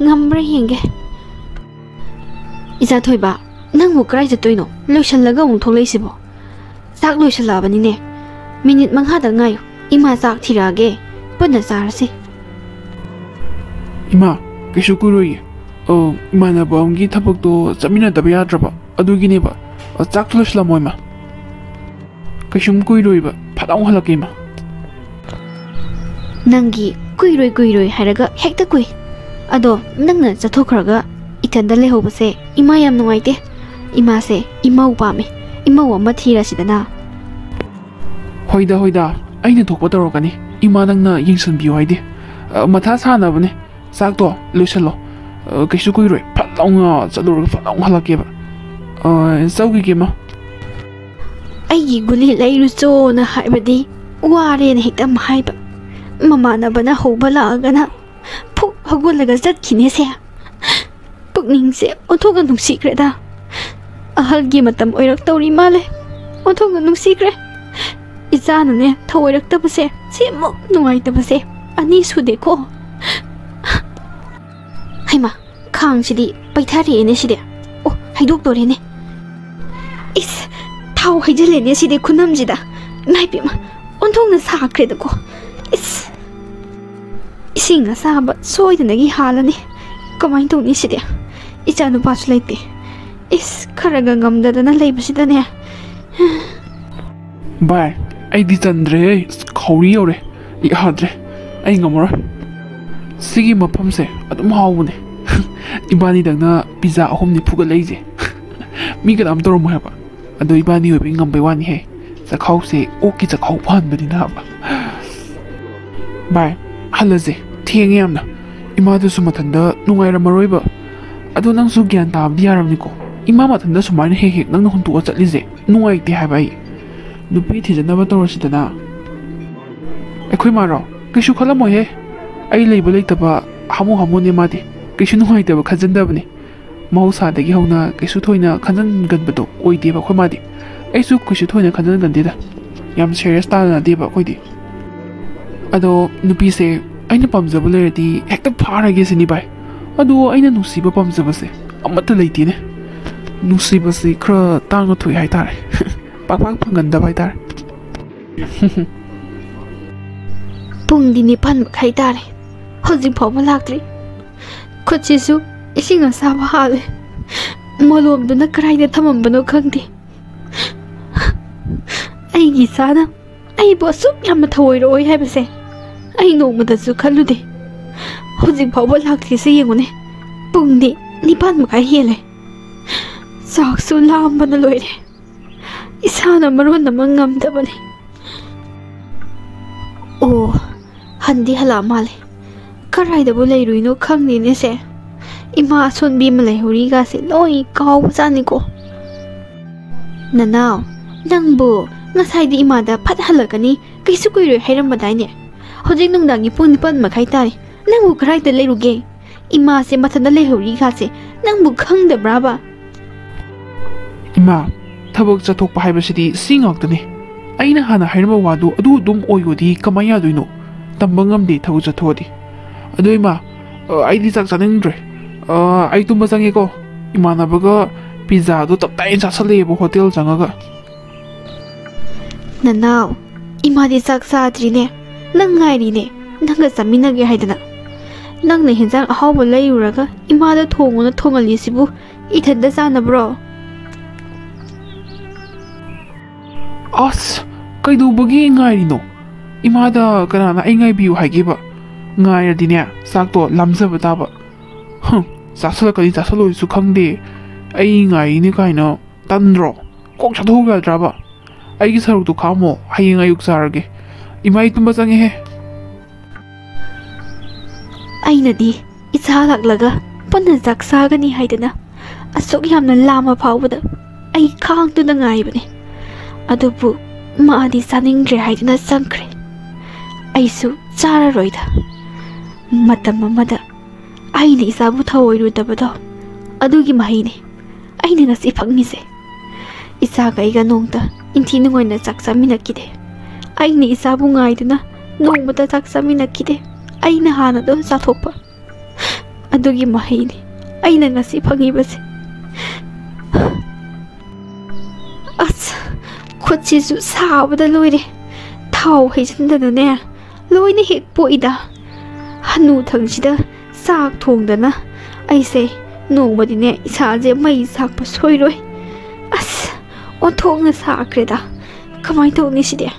ꯉꯝꯕ꯭ꯔꯥ ꯌꯦꯡꯒꯦ꯫ ꯏꯆꯥ ꯊꯣꯏꯕ, ꯅꯪꯕꯨ ꯀꯗꯥꯏ ꯆꯠꯇꯣꯏꯅꯣ? ꯂꯣꯏꯁꯜꯂꯒ ꯑꯃꯨꯛ ꯊꯣꯛꯂꯛꯏꯁꯤꯕꯣ? ꯆꯥꯛ ꯂꯣꯏꯁꯜꯂꯛꯑꯕꯅꯤꯅꯦ꯫ ꯃꯤꯅꯤꯠ ꯃꯉꯥꯗ ꯉꯥꯏꯌꯨ꯫ ꯏꯃꯥ ꯆꯥꯛ ꯊꯤꯔꯛꯑꯒꯦ꯫ ꯄꯨꯟꯅ ꯆꯥꯔꯁꯤ꯫ ꯏꯃꯥ, ꯀꯩꯁꯨ ꯀꯨꯏꯔꯣꯏꯌꯦ꯫ ꯑ, ꯏꯃꯥꯟꯅꯕ ꯑꯃꯒꯤ ꯊꯕꯛꯇꯣ ꯆꯠꯃꯤꯟꯅꯗꯕ ꯌꯥꯗ꯭ꯔꯕ꯫ ꯑꯗꯨꯒꯤꯅꯦꯕ꯫ ꯑ, ꯆꯥꯛꯇꯣ ꯂꯣꯏꯁꯜꯂꯝꯃꯣ, ꯏꯃꯥ꯫ ꯀꯩꯁꯨꯝ ꯀꯨꯏꯔꯣꯏꯕ꯫ ꯐꯠ ꯂꯥꯎ ꯍꯜꯂꯛꯀꯦ, ꯏꯃꯥ꯫ ꯅꯪꯒꯤ ꯀꯨꯏꯔꯣꯏ ꯀꯨꯏꯔꯣꯏ ꯍꯥꯏꯔꯒ ꯍꯦꯛꯇ ꯀꯨꯏ꯫ ꯑꯗꯣ ꯅꯪꯅ ꯆꯠꯊꯣꯛꯈ꯭ꯔꯒ ꯏꯊꯟꯗ ꯂꯩꯍꯧꯕꯁꯦ ꯏꯃꯥ ꯌꯥꯝ ꯅꯨꯡꯉꯥꯏꯇꯦ꯫ ꯏꯃꯥꯁꯦ ꯏꯃꯧ ꯄꯥꯝꯃꯦ꯫ ꯏꯃꯧ ꯑꯃ ꯊꯤꯔꯁꯤꯗꯅ꯫ ꯍꯣꯏꯗ, ꯍꯣꯏꯗ, ꯑꯩꯅ ꯊꯣꯛꯄ ꯇꯧꯔꯛꯀꯅꯤ꯫ ꯏꯃꯥ ꯅꯪꯅ ꯌꯦꯡꯁꯤꯟꯕꯤꯌꯨ ꯍꯥꯏꯗꯦ꯫ ꯑ, ꯃꯊꯥ ꯁꯥꯅꯕꯅꯦ꯫ ꯆꯥꯛꯇꯣ ꯂꯣꯏꯁꯜꯂꯣ꯫ ꯑ, ꯀꯩꯁꯨ ꯀꯨꯏꯔꯣꯏ꯫ ꯐꯠ ꯂꯥꯎꯅ ꯆꯠꯂꯨꯔꯒ ꯐꯠ ꯂꯥꯎꯅ ꯍꯜꯂꯛꯀꯦꯕ꯫ ꯑ, ꯆꯧꯈꯤꯒꯦ, ꯏꯃꯥ꯫ ꯑꯩꯒꯤ ꯒꯨꯂꯤ ꯂꯩꯔꯨꯆꯣꯅ ꯍꯥꯏꯕꯗꯤ ꯋꯥꯔꯦꯅ ꯍꯦꯛꯇ ꯑꯃ ꯍꯥꯏꯕ꯫ ꯃꯃꯥꯟꯅꯕꯅ ꯍꯧꯕ ꯂꯥꯛꯑꯒꯅ ꯐꯨꯛ ꯍꯧꯒꯠꯂꯒ ꯆꯠꯈꯤꯅꯦꯁꯦ꯫ ꯄꯨꯛꯅꯤꯡꯁꯦ ꯑꯣꯟꯊꯣꯛꯅ ꯅꯨꯡꯁꯤꯈ꯭ꯔꯦꯗ꯫ ꯑꯍꯜꯒꯤ ꯃꯇꯝ ꯑꯣꯏꯔꯛꯇꯧꯔꯤ ꯃꯥꯜꯂꯦ꯫ ꯑꯣꯟꯊꯣꯛꯅ ꯅꯨꯡꯁꯤꯈ꯭ꯔꯦ꯫ ꯏꯆꯥꯅꯅꯦ ꯊꯧꯑꯣꯏꯔꯛꯇꯕꯁꯦ ꯁꯤꯃꯨꯛ ꯅꯨꯡꯉꯥꯏꯇꯕꯁꯦ ꯑꯅꯤ ꯁꯨꯗꯦꯀꯣ꯫ ꯍꯩꯃꯥ, ꯈꯥꯡꯁꯤꯗꯤ ꯄꯩꯊꯔꯛꯑꯦꯅꯦ ꯁꯤꯗꯤ꯫ ꯑꯣ, ꯍꯩꯗꯣꯛꯇꯣꯔꯦꯅꯦ꯫ ꯏꯁ, ꯊꯥꯎ ꯍꯩꯖꯤꯜꯂꯦꯅꯦ ꯁꯤꯗꯤ ꯈꯨꯅꯝꯁꯤꯗ꯫ ꯏꯃꯥ ꯏꯄꯦꯝꯃ, ꯑꯣꯟꯊꯣꯛꯅ ꯁꯥꯈ꯭ꯔꯦꯗꯀꯣ꯫ ꯏꯁ, ꯏꯁꯤꯡ ꯑꯁꯥꯕ ꯁꯣꯏꯗꯅꯒꯤ ꯍꯥꯜꯂꯅꯤ꯫ ꯀꯃꯥꯏꯅ ꯇꯧꯅꯤ ꯁꯤꯗꯤ? ꯏꯆꯥ ꯅꯨꯄꯥꯁꯨ ꯂꯩꯇꯦ꯫ ꯏꯁ, ꯈꯔꯒ ꯉꯝꯗꯗꯅ ꯂꯩꯕꯁꯤꯗꯅꯦ꯫ ꯚꯥꯏ, ꯑꯩꯗꯤ ꯆꯟꯗ꯭ꯔꯦꯍꯦ꯫ ꯑꯁ, ꯈꯧꯔꯤ ꯌꯧꯔꯦ꯫ ꯌꯥꯗ꯭ꯔꯦ꯫ ꯑꯩ ꯉꯝꯃꯔꯣꯏ꯫ ꯁꯤꯒꯤ ꯃꯐꯝꯁꯦ ꯑꯗꯨꯝ ꯍꯥꯎꯕꯅꯦ꯫ ꯏꯕꯥꯅꯤꯗꯪꯅ ꯄꯤꯖꯥ ꯑꯍꯨꯝꯅꯤ ꯐꯨꯒꯠꯂꯛꯏꯁꯦ꯫ ꯃꯤ ꯀꯅꯥꯝ ꯇꯧꯔꯝꯃꯣꯏ ꯍꯥꯏꯕ꯫ ꯑꯗꯣ ꯏꯕꯥꯅꯤ ꯑꯣꯏꯕꯩ ꯉꯝꯕꯩ ꯋꯥꯅꯤꯍꯦ꯫ ꯆꯈꯥꯎꯁꯦ ꯑꯣꯛꯀꯤ ꯆꯈꯥꯎ ꯐꯍꯟꯕꯅꯤꯅ ꯍꯥꯏꯕ꯫ ꯚꯥꯏ, ꯍꯜꯂꯁꯦ꯫ ꯊꯦꯡꯉꯦ ꯌꯥꯝꯅ꯫ ꯏꯃꯥꯗꯨꯁꯨ ꯃꯊꯟꯇ ꯅꯨꯡꯉꯥꯏꯔꯝꯃꯔꯣꯏꯕ꯫ ꯑꯗꯣ ꯅꯪꯁꯨ ꯒ꯭ꯌꯥꯟ ꯇꯥꯕꯗꯤ ꯌꯥꯔꯕꯅꯤꯀꯣ? ꯏꯃꯥ ꯃꯊꯟꯇ ꯁꯨꯃꯥꯏꯅ ꯍꯦꯛ ꯍꯦꯛ ꯅꯪꯅ ꯍꯨꯟꯇꯣꯛꯑ ꯆꯠꯂꯤꯁꯦ꯫ ꯅꯨꯡꯉꯥꯏꯇꯦ ꯍꯥꯏꯕ ꯑꯩ꯫ ꯅꯨꯄꯤ ꯊꯤꯖꯅꯕ ꯇꯧꯔꯁꯤꯗꯅ꯫ ꯑꯩꯈꯣꯏ ꯃꯥꯔꯣ? ꯀꯩꯁꯨ ꯈꯜꯂꯝꯃꯣꯏꯍꯦ꯫ ꯑꯩ ꯂꯩꯕ ꯂꯩꯇꯕ ꯍꯥꯃꯨ ꯍꯥꯃꯨꯅꯦ ꯃꯥꯗꯤ꯫ ꯀꯩꯁꯨ ꯅꯨꯡꯉꯥꯏꯇꯕ ꯈꯟꯖꯟꯗꯕꯅꯦ꯫ ꯃꯍꯧꯁꯥꯗꯒꯤ ꯍꯧꯅ ꯀꯩꯁꯨ ꯊꯣꯏꯅ ꯈꯟꯖꯟꯒꯟꯕꯗꯣ ꯑꯣꯏꯗꯦꯕ ꯑꯩꯈꯣꯏ ꯃꯥꯗꯤ꯫ ꯑꯩꯁꯨ ꯀꯩꯁꯨ ꯊꯣꯏꯅ ꯈꯟꯖꯟꯒꯟꯗꯦꯗ꯫ ꯌꯥꯝ serious ꯇꯥꯟꯅꯗꯦꯕ ꯑꯩꯈꯣꯏꯗꯤ꯫ ꯑꯗꯣ ꯅꯨꯄꯤꯁꯦ ꯑꯩꯅ ꯄꯥꯝꯖꯕ ꯂꯩꯔꯗꯤ ꯍꯦꯛꯇ ꯐꯥꯔꯒꯦ ꯁꯤꯅꯤ ꯚꯥꯏ꯫ ꯑꯗꯣ ꯑꯩꯅ ꯅꯨꯡꯁꯤꯕ ꯄꯥꯝꯖꯕꯁꯦ ꯑꯃꯠꯇ ꯂꯩꯇꯦꯅꯦ꯫ ꯅꯨꯡꯁꯤꯕꯁꯤ ꯈꯔ ꯇꯥꯡꯅ ꯊꯣꯛꯑꯦ ꯍꯥꯏꯇꯥꯔꯦ꯫ ꯄꯥꯛ ꯄꯥꯛ ꯐꯪꯒꯟꯗꯕ ꯍꯥꯏꯇꯥꯔꯦ꯫ ꯄꯨꯡꯗꯤ ꯅꯤꯄꯥꯟ ꯃꯈꯥꯏ ꯇꯥꯔꯦ, ꯍꯧꯖꯤꯛ ꯐꯥꯎꯕ ꯂꯥꯛꯇ꯭ꯔꯤ꯫ ꯈꯨꯠꯁꯤꯁꯨ ꯏꯁꯤꯡ ꯑꯁꯥꯕ ꯍꯥꯜꯂꯦ꯫ ꯃꯣꯂꯣꯝꯗꯨꯅ ꯀꯗꯥꯏꯗ ꯊꯝꯃꯝꯕꯅꯣ ꯈꯪꯗꯦ꯫ ꯑꯩꯒꯤ ꯏꯆꯥꯅ ꯑꯩꯕꯨ ꯑꯁꯨꯛ ꯌꯥꯝꯅ ꯊꯑꯣꯏꯔꯛꯑꯣꯏ ꯍꯥꯏꯕꯁꯦ ꯑꯩ ꯅꯣꯡꯃꯗꯁꯨ ꯈꯜꯂꯨꯗꯦ꯫ ꯍꯧꯖꯤꯛ ꯐꯥꯎꯕ ꯂꯥꯛꯇ꯭ꯔꯤꯁꯦ ꯌꯦꯡꯉꯨꯅꯦ, ꯄꯨꯡꯗꯤ ꯅꯤꯄꯥꯟ ꯃꯈꯥꯏ ꯍꯦꯜꯂꯦ꯫ ꯆꯥꯛꯁꯨ ꯂꯥꯝꯕꯅ ꯂꯣꯏꯔꯦ꯫ ꯏꯁꯥꯅ ꯃꯔꯣꯟ ꯑꯃ ꯉꯝꯗꯕꯅꯤ꯫ ꯑꯣ, ꯍꯟꯗꯤ ꯍꯜꯂꯛꯑ ꯃꯥꯜꯂꯦ꯫ ꯀꯔꯥꯏꯗꯕꯨ ꯂꯩꯔꯨꯏꯅꯣ ꯈꯪꯗꯦꯅꯦ ꯁꯦ꯫ ꯏꯃꯥ ꯑꯁꯣꯟꯕꯤ ꯑꯃ ꯂꯩꯍꯧꯔꯤꯒꯥꯁꯦ ꯂꯣꯏ ꯀꯥꯎꯕꯖꯥꯠꯅꯤꯀꯣ꯫ ꯅꯅꯥꯎ, ꯅꯪꯕꯨ ꯉꯁꯥꯏꯗꯤ ꯏꯃꯥꯗ ꯐꯠ ꯍꯜꯂꯛꯀꯅꯤ, ꯀꯩꯁꯨ ꯀꯨꯏꯔꯣꯏ ꯍꯥꯏꯔꯝꯕꯗꯥꯏꯅꯦ? ꯍꯧꯖꯤꯛ ꯅꯨꯡꯗꯥꯡꯒꯤ ꯄꯨꯡ ꯅꯤꯄꯥꯟ ꯃꯈꯥꯏ ꯇꯥꯔꯦ꯫ ꯅꯪꯕꯨ ꯀꯗꯥꯏꯗ ꯂꯩꯔꯨꯒꯦ? ꯏꯃꯥꯁꯦ ꯃꯊꯟꯇ ꯂꯩꯍꯧꯔꯤꯒꯥꯁꯦ ꯅꯪꯕꯨ ꯈꯪꯗꯕ꯭ꯔꯥꯕ? ꯏꯃꯥ, ꯊꯕꯛ ꯆꯠꯊꯣꯛꯄ ꯍꯥꯏꯕꯁꯤꯗꯤ ꯁꯤ ꯉꯥꯛꯇꯅꯤ꯫ ꯑꯩꯅ ꯍꯥꯟꯅ ꯍꯥꯏꯔꯝꯕ ꯋꯥꯗꯨ ꯑꯗꯨ ꯑꯗꯨꯝ ꯑꯣꯏꯌꯣꯗꯤ ꯀꯃꯥꯏꯅ ꯌꯥꯗꯣꯏꯅꯣ? ꯇꯝꯕ ꯉꯝꯗꯦ ꯊꯕꯛ ꯆꯠꯊꯣꯛꯑꯗꯤ꯫ ꯑꯗꯣ ꯏꯃꯥ, ꯑ, ꯑꯩꯗꯤ ꯆꯥꯛ ꯆꯥꯅꯤꯡꯗ꯭ꯔꯦ꯫ ꯑ, ꯑꯩ ꯇꯨꯝꯕ ꯆꯪꯉꯦꯀꯣ꯫ ꯏꯃꯥꯟꯅꯕꯒ ꯄꯤꯖꯥꯗꯣ ꯇꯞꯇꯥꯏꯅ ꯆꯥꯁꯜꯂꯛꯑꯦꯕ ꯍꯣꯇꯦꯜ ꯆꯪꯉꯒ꯫ ꯅꯅꯥꯎ, ꯏꯃꯥꯗꯤ ꯆꯥꯛ ꯆꯥꯗ꯭ꯔꯤꯅꯦ꯫ ꯅꯪ ꯉꯥꯏꯔꯤꯅꯦ꯫ ꯅꯪꯒ ꯆꯥꯃꯤꯟꯅꯒꯦ ꯍꯥꯏꯗꯅ꯫ ꯅꯪꯅ ꯍꯦꯟꯖꯥꯡ ꯑꯍꯥꯎꯕ ꯂꯩꯔꯨꯔꯒ ꯏꯃꯥꯗ ꯊꯣꯡꯉꯨꯅ ꯊꯣꯡꯍꯜꯂꯤꯁꯤꯕꯨ ꯏꯊꯟꯗ ꯆꯥꯅꯕ꯭ꯔꯣ? ꯑꯁ, ꯀꯩꯗꯧꯕꯒꯤ ꯉꯥꯏꯔꯤꯅꯣ? ꯏꯃꯥꯗ ꯀꯅꯥꯅ ꯑꯩ ꯉꯥꯏꯕꯤꯌꯨ ꯍꯥꯏꯒꯦꯕ? ꯉꯥꯏꯔꯗꯤꯅꯦ, ꯆꯥꯛꯇꯣ ꯂꯥꯝꯖꯕ ꯇꯥꯕ꯫ ꯍꯝ, ꯆꯥꯁꯜꯂꯛꯀꯅꯤ ꯆꯥꯁꯜꯂꯣꯏꯁꯨ ꯈꯪꯗꯦ꯫ ꯑꯩ ꯉꯥꯏꯔꯤꯅꯦ ꯀꯥꯏꯅ ꯇꯟꯗ꯭ꯔꯣ? ꯀꯣꯛ ꯆꯥꯊꯣꯛꯎ ꯌꯥꯗ꯭ꯔꯕ? ꯑꯩꯒꯤ ꯁꯔꯨꯛꯇꯣ ꯈꯥꯛꯑꯝꯃꯣ, ꯍꯌꯦꯡ ꯑꯌꯨꯛ ꯆꯥꯔꯒꯦ꯫ ꯏꯃꯥ, ꯑꯩ ꯇꯨꯝꯕ ꯆꯪꯉꯦꯍꯦ꯫ ꯑꯩꯅꯗꯤ ꯏꯆꯥ ꯂꯥꯛꯂꯒ ꯄꯨꯟꯅ ꯆꯥꯛ ꯆꯥꯒꯅꯤ ꯍꯥꯏꯗꯅ ꯑꯁꯨꯛ ꯌꯥꯝꯅ ꯂꯥꯝꯕ ꯐꯥꯎꯕꯗ ꯑꯩ ꯈꯥꯡꯗꯨꯅ ꯉꯥꯏꯕꯅꯦ꯫ ꯑꯗꯨꯕꯨ ꯃꯥꯗꯤ ꯆꯥꯅꯤꯡꯗ꯭ꯔꯦ ꯍꯥꯏꯗꯨꯅ ꯆꯪꯈ꯭ꯔꯦ꯫ ꯑꯩꯁꯨ ꯆꯥꯔꯔꯣꯏꯗ꯫ ꯃꯇꯝ ꯑꯃꯗ ꯑꯩꯅ ꯏꯆꯥꯕꯨ ꯊꯧꯑꯣꯏꯔꯨꯗꯕꯗꯣ, ꯑꯗꯨꯒꯤ ꯃꯍꯩꯅꯤ ꯑꯩꯅ ꯉꯁꯤ ꯐꯪꯉꯤꯁꯦ꯫ ꯏꯆꯥꯒ ꯑꯩꯒ ꯅꯣꯡꯇ ꯏꯟꯊꯤ ꯅꯨꯡꯉꯥꯏꯅ ꯆꯥꯛ ꯆꯥꯃꯤꯟꯅꯈꯤꯗꯦ꯫ ꯑꯩꯅ ꯏꯆꯥꯕꯨ ꯉꯥꯏꯗꯨꯅ ꯅꯣꯡꯃꯇ ꯆꯥꯛ ꯆꯥꯃꯤꯟꯅꯈꯤꯗꯦ꯫ ꯑꯩꯅ ꯍꯥꯟꯅ ꯑꯗꯨꯝ ꯆꯥꯊꯣꯛꯄ꯫ ꯑꯗꯨꯒꯤ ꯃꯍꯩꯅꯤ ꯑꯩꯅ ꯉꯁꯤ ꯐꯪꯉꯤꯕꯁꯦ꯫ ꯑꯁ, ꯈꯨꯠꯁꯤꯁꯨ ꯁꯥꯕꯗ ꯂꯣꯏꯔꯦ꯫ ꯊꯥꯎ ꯍꯩꯖꯤꯟꯗꯅꯅꯦ, ꯂꯣꯏꯅ ꯍꯦꯛ ꯄꯣꯛꯏꯗ꯫ ꯍꯅꯨꯊꯪꯁꯤꯗ ꯆꯥꯛ ꯊꯣꯡꯗꯅ ꯑꯩꯁꯦ ꯅꯣꯡꯃꯗꯤꯅꯦ ꯏꯁꯥꯁꯦ ꯃꯩ ꯆꯥꯛꯄ ꯁꯣꯏꯔꯣꯏ꯫ ꯑꯁ, ꯑꯣꯟꯊꯣꯛꯅ ꯁꯥꯈ꯭ꯔꯦꯗ꯫ ꯀꯃꯥꯏꯅ ꯇꯧꯅꯤ ꯁꯤꯗꯤ?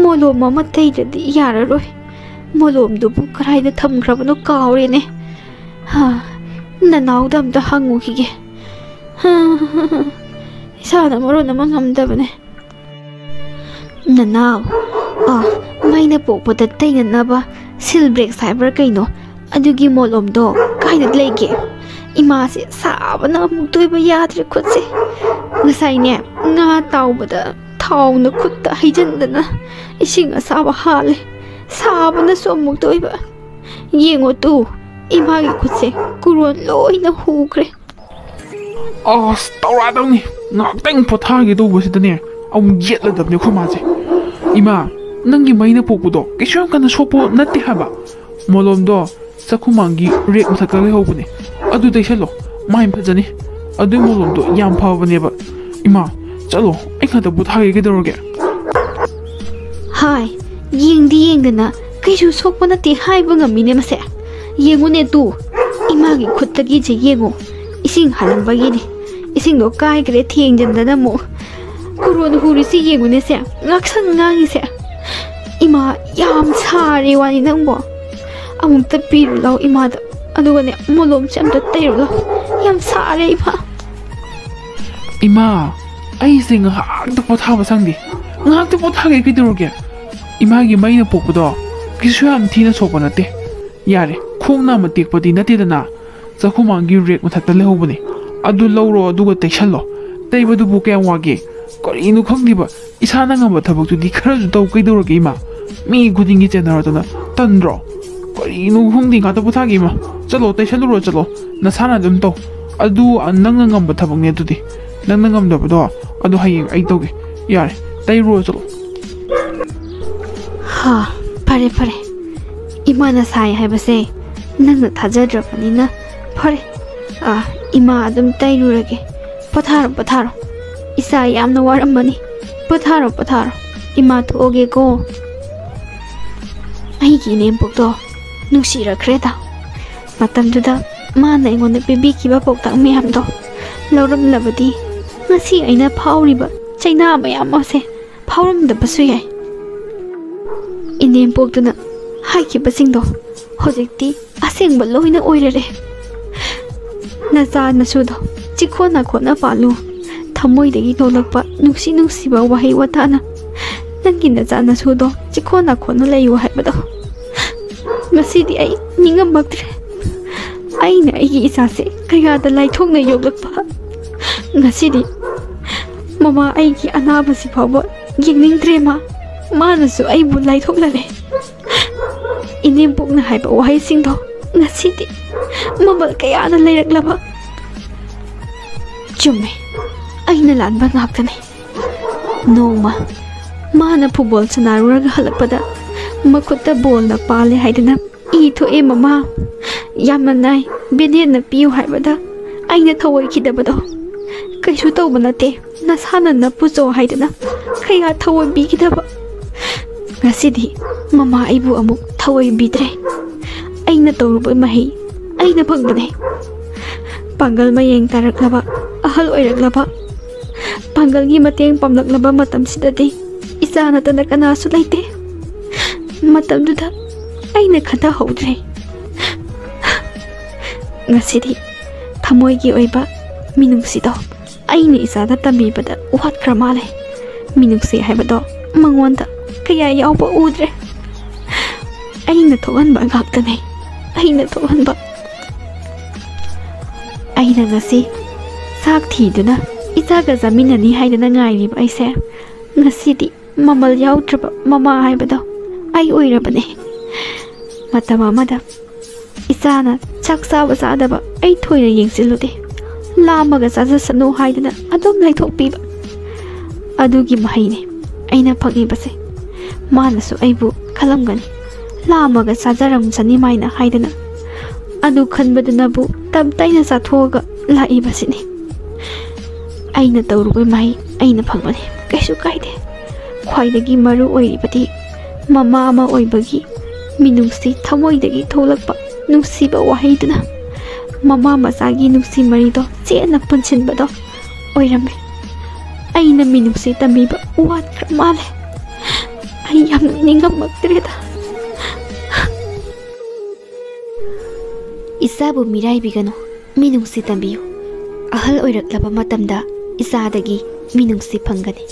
ꯃꯣꯂꯣꯝ ꯑꯃ ꯇꯩꯗ꯭ꯔꯗꯤ ꯌꯥꯔꯔꯣꯏ꯫ ꯃꯣꯂꯣꯝꯗꯨꯕꯨ ꯀꯗꯥꯏꯗ ꯊꯝꯈ꯭ꯔꯕꯅꯣ ꯀꯥꯎꯔꯦꯅꯦ꯫ ꯍꯥ, ꯅꯅꯥꯎꯗ ꯑꯝꯇ ꯍꯪꯉꯨꯈꯤꯒꯦ꯫ ꯍꯥ, ꯏꯁꯥꯅ ꯃꯔꯣꯟ ꯑꯃ ꯉꯝꯗꯕꯅꯦ꯫ ꯅꯅꯥꯎ, ꯑ, ꯃꯩꯅ ꯄꯣꯛꯄꯗ ꯇꯩꯅꯅꯕ ꯁꯤꯜ ꯕ꯭ꯔꯦꯛꯁ ꯍꯥꯏꯕ꯭ꯔꯥ ꯀꯩꯅꯣ, ꯑꯗꯨꯒꯤ ꯃꯣꯂꯣꯝꯗꯣ ꯀꯥꯏꯗ ꯂꯩꯒꯦ? ꯏꯃꯥꯁꯦ ꯁꯥꯕꯅ ꯑꯃꯨꯛꯇ ꯑꯣꯏꯕ ꯌꯥꯗ꯭ꯔꯦ ꯈꯨꯠꯁꯦ꯫ ꯉꯁꯥꯏꯅꯦ, ꯉꯥ ꯇꯥꯎꯕꯗ ꯊꯥꯎꯅ ꯈꯨꯠꯇ ꯍꯩꯖꯤꯟꯗꯅ ꯏꯁꯤꯡ ꯑꯁꯥꯕ ꯍꯥꯜꯂꯦ꯫ ꯁꯥꯕꯅꯁꯨ ꯑꯃꯨꯛꯇ ꯑꯣꯏꯕ꯫ ꯌꯦꯡꯉꯣ ꯇꯨ, ꯏꯃꯥꯒꯤ ꯈꯨꯠꯁꯦ ꯀꯨꯔꯣꯟ ꯂꯣꯏꯅ ꯍꯨꯈ꯭ꯔꯦ꯫ ꯑꯁ, ꯇꯧꯔꯛꯑꯗꯧꯅꯤ꯫ ꯉꯥꯏꯍꯥꯛꯇꯪ ꯄꯣꯊꯥꯒꯦ ꯇꯧꯕꯁꯤꯗꯅꯦ, ꯑꯃꯨꯛ ꯌꯦꯠꯂꯗꯕꯅꯦ ꯑꯩꯈꯣꯏ ꯃꯥꯁꯦ꯫ ꯏꯃꯥ, ꯅꯪꯒꯤ ꯃꯩꯅ ꯄꯣꯛꯄꯗꯣ ꯀꯩꯁꯨ ꯌꯥꯝ ꯀꯟꯅ ꯁꯣꯛꯄ ꯅꯠꯇꯦ ꯍꯥꯏꯕ꯫ ꯃꯣꯂꯣꯝꯗꯣ ꯆꯥꯛꯈꯨꯃꯥꯡꯒꯤ ꯔꯦꯛ ꯃꯊꯛꯇ ꯂꯩꯍꯧꯕꯅꯦ꯫ ꯑꯗꯨ ꯇꯩꯁꯜꯂꯣ, ꯃꯥꯏ ꯐꯖꯅꯤ꯫ ꯑꯗꯨꯏ ꯃꯣꯂꯣꯝꯗꯣ ꯌꯥꯝ ꯐꯕꯅꯦꯕ꯫ ꯏꯃꯥ, ꯆꯠꯂꯣ, ꯑꯩ ꯈꯛꯇ ꯄꯣꯊꯥꯒꯦ, ꯀꯩꯗꯧꯔꯒꯦ? ꯍꯥꯏ, ꯌꯦꯡꯗꯤ ꯌꯦꯡꯗꯅ ꯀꯩꯁꯨ ꯁꯣꯛꯄ ꯅꯠꯇꯦ ꯍꯥꯏꯕ ꯉꯝꯃꯤꯅꯦ ꯃꯁꯦ꯫ ꯌꯦꯡꯉꯨꯅꯦ ꯇꯨ, ꯏꯃꯥꯒꯤ ꯈꯨꯠꯇꯒꯤꯁꯦ ꯌꯦꯡꯉꯨ꯫ ꯏꯁꯤꯡ ꯍꯥꯜꯂꯝꯕꯒꯤꯅꯦ꯫ ꯏꯁꯤꯡꯗꯣ ꯀꯥꯏꯈ꯭ꯔꯦ, ꯊꯦꯡꯖꯤꯟꯗꯅ ꯑꯃꯨꯛ꯫ ꯀꯨꯔꯣꯟ ꯍꯨꯔꯤꯁꯤ ꯌꯦꯡꯉꯨꯅꯦ ꯁꯦ, ꯉꯥꯛꯁꯪ ꯉꯥꯡꯉꯤꯁꯦ꯫ ꯏꯃꯥ, ꯌꯥꯝ ꯁꯥꯔꯦ ꯋꯥꯅꯤ ꯅꯪꯕꯣ꯫ ꯑꯃꯨꯛꯇ ꯄꯤꯔꯨ ꯂꯥꯎ ꯏꯃꯥꯗ꯫ ꯑꯗꯨꯒꯅꯦ, ꯃꯣꯂꯣꯝꯁꯦ ꯑꯝꯇ ꯇꯩꯔꯨ ꯂꯥꯎ꯫ ꯌꯥꯝ ꯁꯥꯔꯦ ꯏꯃꯥ꯫ ꯏꯃꯥ, ꯑꯩꯁꯦ ꯉꯥꯏꯍꯥꯛꯇ ꯄꯣꯊꯥꯕ ꯁꯪꯗꯦ꯫ ꯉꯥꯏꯍꯥꯛꯇ ꯄꯣꯊꯥꯒꯦ, ꯀꯩꯗꯧꯔꯒꯦ? ꯏꯃꯥꯒꯤ ꯃꯩꯅ ꯄꯣꯛꯄꯗꯣ ꯀꯩꯁꯨ ꯌꯥꯝ ꯊꯤꯅ ꯁꯣꯛꯄ ꯅꯠꯇꯦ꯫ ꯌꯥꯔꯦ, ꯈꯣꯡ ꯅꯥꯝꯃ ꯇꯦꯛꯄꯗꯤ ꯅꯠꯇꯦꯗꯅ꯫ ꯆꯥꯛꯈꯨꯃꯥꯡꯒꯤ ꯔꯦꯛ ꯃꯊꯛꯇ ꯂꯩꯍꯧꯕꯅꯦ꯫ ꯑꯗꯨ ꯂꯧꯔꯣ, ꯑꯗꯨꯒ ꯇꯩꯁꯜꯂꯣ꯫ ꯇꯩꯕꯗꯨꯕꯨ ꯀꯌꯥꯝ ꯋꯥꯒꯦ? ꯀꯔꯤꯅꯣ ꯈꯪꯗꯦꯕ, ꯏꯁꯥꯅ ꯉꯝꯕ ꯊꯕꯛꯇꯨꯗꯤ ꯈꯔꯁꯨ ꯇꯧ ꯀꯩꯗꯧꯔꯒꯦ ꯏꯃꯥ? ꯃꯤ ꯈꯨꯗꯤꯡꯒꯤ ꯆꯦꯟꯅꯔꯗꯅ ꯇꯟꯗ꯭ꯔꯣ? ꯀꯔꯤꯅꯣ ꯈꯪꯗꯦ, ꯉꯥꯛꯇ ꯄꯣꯊꯥꯒꯦ ꯏꯃꯥ꯫ ꯆꯠꯂꯣ, ꯇꯩꯁꯜꯂꯨꯔꯣ, ꯆꯠꯂꯣ꯫ ꯅꯁꯥꯅ ꯑꯗꯨꯝ ꯇꯧ꯫ ꯑꯗꯨ, ꯑ, ꯅꯪꯅ ꯉꯝꯕ ꯊꯕꯛꯅꯦ ꯑꯗꯨꯗꯤ꯫ ꯅꯪꯅ ꯉꯝꯗꯕꯗꯣ ꯑꯗꯨ ꯍꯌꯦꯡ ꯑꯩ ꯇꯧꯒꯦ꯫ ꯌꯥꯔꯦ, ꯇꯩꯔꯨꯔꯣ, ꯆꯠꯂꯣ꯫ ꯍꯥ, ꯐꯔꯦ, ꯐꯔꯦ꯫ ꯏꯃꯥꯅ ꯁꯥꯏ ꯍꯥꯏꯕꯁꯦ ꯅꯪꯅ ꯊꯥꯖꯗ꯭ꯔꯕꯅꯤꯅ ꯐꯔꯦ꯫ ꯑꯥ, ꯏꯃꯥ ꯑꯗꯨꯝ ꯇꯩꯔꯨꯔꯒꯦ꯫ ꯄꯣꯊꯥꯔꯣ, ꯄꯣꯊꯥꯔꯣ꯫ ꯏꯆꯥ ꯌꯥꯝꯅ ꯋꯥꯔꯝꯃꯅꯤ꯫ ꯄꯣꯊꯥꯔꯣ, ꯄꯣꯊꯥꯔꯣ꯫ ꯏꯃꯥ ꯊꯣꯛꯑꯒꯦꯀꯣ꯫ ꯑꯩꯒꯤ ꯏꯅꯦꯝꯄꯣꯛꯇꯣ ꯅꯨꯡꯁꯤꯔꯛꯈ꯭ꯔꯦꯗ꯫ ꯃꯇꯝꯗꯨꯗ ꯃꯥꯅ ꯑꯩꯉꯣꯟꯗ ꯄꯤꯕꯤꯈꯤꯕ ꯄꯥꯎꯇꯥꯛ ꯃꯌꯥꯝꯗꯣ ꯂꯧꯔꯝꯂꯕꯗꯤ ꯉꯁꯤ ꯑꯩꯅ ꯐꯥꯎꯔꯤꯕ ꯆꯩꯅꯥ ꯃꯌꯥꯝ ꯑꯁꯦ ꯐꯥꯎꯔꯝꯗꯕꯁꯨ ꯌꯥꯏ꯫ ꯏꯅꯦꯝꯄꯣꯛꯇꯨꯅ ꯍꯥꯏꯈꯤꯕꯁꯤꯡꯗꯣ ꯍꯧꯖꯤꯛꯇꯤ ꯑꯁꯦꯡꯕ ꯂꯣꯏꯅ ꯑꯣꯏꯔꯔꯦ꯫ ꯅꯆꯥ ꯅꯁꯨꯗꯣ ꯆꯤꯈꯣ ꯅꯥꯈꯣꯠꯅ ꯄꯥꯜꯂꯨ꯫ ꯊꯃꯣꯏꯗꯒꯤ ꯊꯣꯛꯂꯛꯄ ꯅꯨꯡꯁꯤ ꯅꯨꯡꯁꯤꯕ ꯋꯥꯍꯩ ꯋꯥꯇꯥꯅ ꯅꯪꯒꯤ ꯅꯆꯥ ꯅꯁꯨꯗꯣ ꯆꯤꯈꯣ ꯅꯥꯈꯣꯠꯅ ꯂꯩꯌꯨ ꯍꯥꯏꯕꯗꯣ꯫ ꯉꯁꯤꯗꯤ ꯑꯩ ꯅꯤꯡꯉꯝꯃꯛꯇ꯭ꯔꯦ꯫ ꯑꯩꯅ ꯑꯩꯒꯤ ꯏꯆꯥꯁꯦ ꯀꯌꯥꯗ ꯂꯥꯏꯊꯣꯛꯅ ꯌꯣꯛꯂꯛꯄ꯫ ꯉꯁꯤꯗꯤ ꯃꯃꯥ ꯑꯩꯒꯤ ꯑꯅꯥꯕꯁꯤ ꯐꯥꯎꯕ ꯌꯦꯡꯅꯤꯡꯗ꯭ꯔꯦ ꯃꯥ꯫ ꯃꯥꯅꯁꯨ ꯑꯩꯕꯨ ꯂꯥꯏꯊꯣꯛꯂꯔꯦ꯫ ꯏꯅꯦꯝꯄꯣꯛꯅ ꯍꯥꯏꯕ ꯋꯥꯍꯩꯁꯤꯡꯗꯣ ꯉꯁꯤꯗꯤ ꯃꯃꯜ ꯀꯌꯥꯅ ꯂꯩꯔꯛꯂꯕ꯫ ꯆꯨꯝꯃꯦ, ꯑꯩꯅ ꯂꯥꯟꯕ ꯉꯥꯛꯇꯅꯤ꯫ ꯅꯣꯡꯃ ꯃꯥꯅ ꯐꯨꯠꯕꯣꯜ ꯁꯥꯟꯅꯔꯨꯔꯒ ꯍꯜꯂꯛꯄꯗ ꯃꯈꯨꯠꯇ ꯕꯣꯜꯅ ꯄꯥꯜꯂꯦ ꯍꯥꯏꯗꯅ ꯏ ꯊꯣꯛꯑꯦ ꯃꯃꯥ꯫ ꯌꯥꯝꯅ ꯅꯥꯏ, ꯕꯦꯟꯗꯦꯠꯅ ꯄꯤꯌꯨ ꯍꯥꯏꯕꯗ ꯑꯩꯅ ꯊꯧꯑꯣꯏꯈꯤꯗꯕꯗꯣ꯫ ꯀꯩꯁꯨ ꯇꯧꯕ ꯅꯠꯇꯦ, ꯅꯁꯥꯅ ꯅꯞꯄꯨꯆꯣ ꯍꯥꯏꯗꯅ ꯀꯌꯥ ꯊꯧꯑꯣꯏꯕꯤꯈꯤꯗꯕ꯫ ꯉꯁꯤꯗꯤ ꯃꯃꯥ ꯑꯩꯕꯨ ꯑꯃꯨꯛ ꯊꯧꯑꯣꯏꯕꯤꯗ꯭ꯔꯦ꯫ ꯑꯩꯅ ꯇꯧꯔꯨꯕ ꯃꯍꯩ ꯑꯩꯅ ꯐꯪꯕꯅꯦ꯫ ꯄꯥꯡꯒꯜ ꯃꯌꯦꯡ ꯇꯥꯔꯛꯂꯕ, ꯑꯍꯜ ꯑꯣꯏꯔꯛꯂꯕ, ꯄꯥꯡꯒꯜꯒꯤ ꯃꯇꯦꯡ ꯄꯥꯡꯂꯛꯂꯕ ꯃꯇꯝꯁꯤꯗꯗꯤ ꯏꯆꯥ ꯅꯠꯇꯅ ꯀꯅꯥꯁꯨ ꯂꯩꯇꯦ꯫ ꯃꯇꯝꯗꯨꯗ ꯑꯩꯅ ꯈꯟꯊꯍꯧꯗ꯭ꯔꯦ꯫ ꯉꯁꯤꯗꯤ ꯊꯃꯣꯏꯒꯤ ꯑꯣꯏꯕ ꯃꯤꯅꯨꯡꯁꯤꯗꯣ ꯑꯩꯅ ꯏꯆꯥꯗ ꯇꯝꯕꯤꯕꯗ ꯋꯥꯠꯈ꯭ꯔ ꯃꯥꯜꯂꯦ꯫ ꯃꯤꯅꯨꯡꯁꯤ ꯍꯥꯏꯕꯗꯣ ꯃꯉꯣꯟꯗ ꯀꯌꯥ ꯌꯥꯎꯕ ꯎꯗ꯭ꯔꯦ꯫ ꯑꯩꯅ ꯊꯣꯛꯍꯟꯕ ꯉꯥꯛꯇꯅꯦ, ꯑꯩꯅ ꯊꯣꯛꯍꯟꯕ꯫ ꯑꯩꯅ ꯉꯁꯤ ꯆꯥꯛ ꯊꯤꯗꯨꯅ ꯏꯆꯥꯒ ꯆꯥꯃꯤꯟꯅꯅꯤ ꯍꯥꯏꯗꯅ ꯉꯥꯏꯔꯤꯕ ꯑꯩꯁꯦ ꯉꯁꯤꯗꯤ ꯃꯃꯜ ꯌꯥꯎꯗ꯭ꯔꯕ ꯃꯃꯥ ꯍꯥꯏꯕꯗꯣ ꯑꯩ ꯑꯣꯏꯔꯕꯅꯦ꯫ ꯃꯇꯝ ꯑꯃꯗ ꯏꯆꯥꯅ ꯆꯥꯛ ꯆꯥꯕ ꯆꯥꯗꯕ ꯑꯩ ꯊꯣꯏꯅ ꯌꯦꯡꯁꯤꯜꯂꯨꯗꯦ꯫ ꯂꯥꯝꯃꯒ ꯆꯥꯖꯁꯅꯨ ꯍꯥꯏꯗꯅ ꯑꯗꯨꯝ ꯂꯩꯊꯣꯛꯄꯤꯕ꯫ ꯑꯗꯨꯒꯤ ꯃꯍꯩꯅꯦ ꯑꯩꯅ ꯐꯪꯉꯤꯕꯁꯦ꯫ ꯃꯥꯅꯁꯨ ꯑꯩꯕꯨ ꯈꯜꯂꯝꯒꯅꯤ, "ꯂꯥꯝꯃꯒ ꯆꯥꯖꯔꯝꯁꯅꯤ ꯃꯥꯏꯅ" ꯍꯥꯏꯗꯅ꯫ ꯑꯗꯨ ꯈꯟꯕꯗꯨꯅꯕꯨ ꯇꯞ ꯇꯥꯏꯅ ꯆꯥꯊꯣꯛꯑꯒ ꯂꯥꯛꯏꯕꯁꯤꯅꯤ꯫ ꯑꯩꯅ ꯇꯧꯔꯨꯕ ꯃꯍꯩ ꯑꯩꯅ ꯐꯪꯕꯅꯤ, ꯀꯩꯁꯨ ꯀꯥꯏꯗꯦ꯫ ꯈ꯭ꯋꯥꯏꯗꯒꯤ ꯃꯔꯨ ꯑꯣꯏꯔꯤꯕꯗꯤ ꯃꯃꯥ ꯑꯃ ꯑꯣꯏꯕꯒꯤ ꯃꯤꯅꯨꯡꯁꯤ, ꯊꯃꯣꯏꯗꯒꯤ ꯊꯣꯛꯂꯛꯄ ꯅꯨꯡꯁꯤꯕ ꯋꯥꯍꯩꯗꯨꯅ ꯃꯃꯥ ꯃꯆꯥꯒꯤ ꯅꯨꯡꯁꯤ ꯃꯔꯤꯗꯣ ꯆꯦꯠꯅ ꯄꯨꯟꯁꯤꯟꯕꯗꯣ ꯑꯣꯏꯔꯝꯃꯤ꯫ ꯑꯩꯅ ꯃꯤꯅꯨꯡꯁꯤ ꯇꯝꯕꯤꯕ ꯋꯥꯠꯈ꯭ꯔ ꯃꯥꯜꯂꯦ꯫ ꯑꯩ ꯌꯥꯝ ꯅꯤꯡꯉꯝꯃꯛꯇ꯭ꯔꯦꯗ꯫ ꯏꯆꯥꯕꯨ ꯃꯤꯔꯥꯏꯕꯤꯒꯅꯨ, ꯃꯤꯅꯨꯡꯁꯤ ꯇꯝꯕꯤꯌꯨ꯫ ꯑꯍꯜ ꯑꯣꯏꯔꯛꯂꯕ ꯃꯇꯝꯗ ꯏꯆꯥꯗꯒꯤ ꯃꯤꯅꯨꯡꯁꯤ ꯐꯪꯒꯅꯤ꯫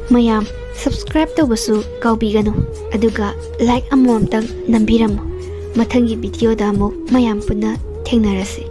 ꯃꯌꯥꯝ subscribe ꯇꯧꯕꯁꯨ ꯀꯥꯎꯕꯤꯒꯅꯨ, ꯑꯗꯨꯒ like ꯑꯃꯃꯝꯇꯪ ꯅꯝꯕꯤꯔꯝꯃꯨ꯫ ꯃꯊꯪꯒꯤ videoꯗ ꯑꯃꯨꯛ ꯃꯌꯥꯝ ꯄꯨꯟꯅ ꯊꯦꯡꯅꯔꯁꯤ꯫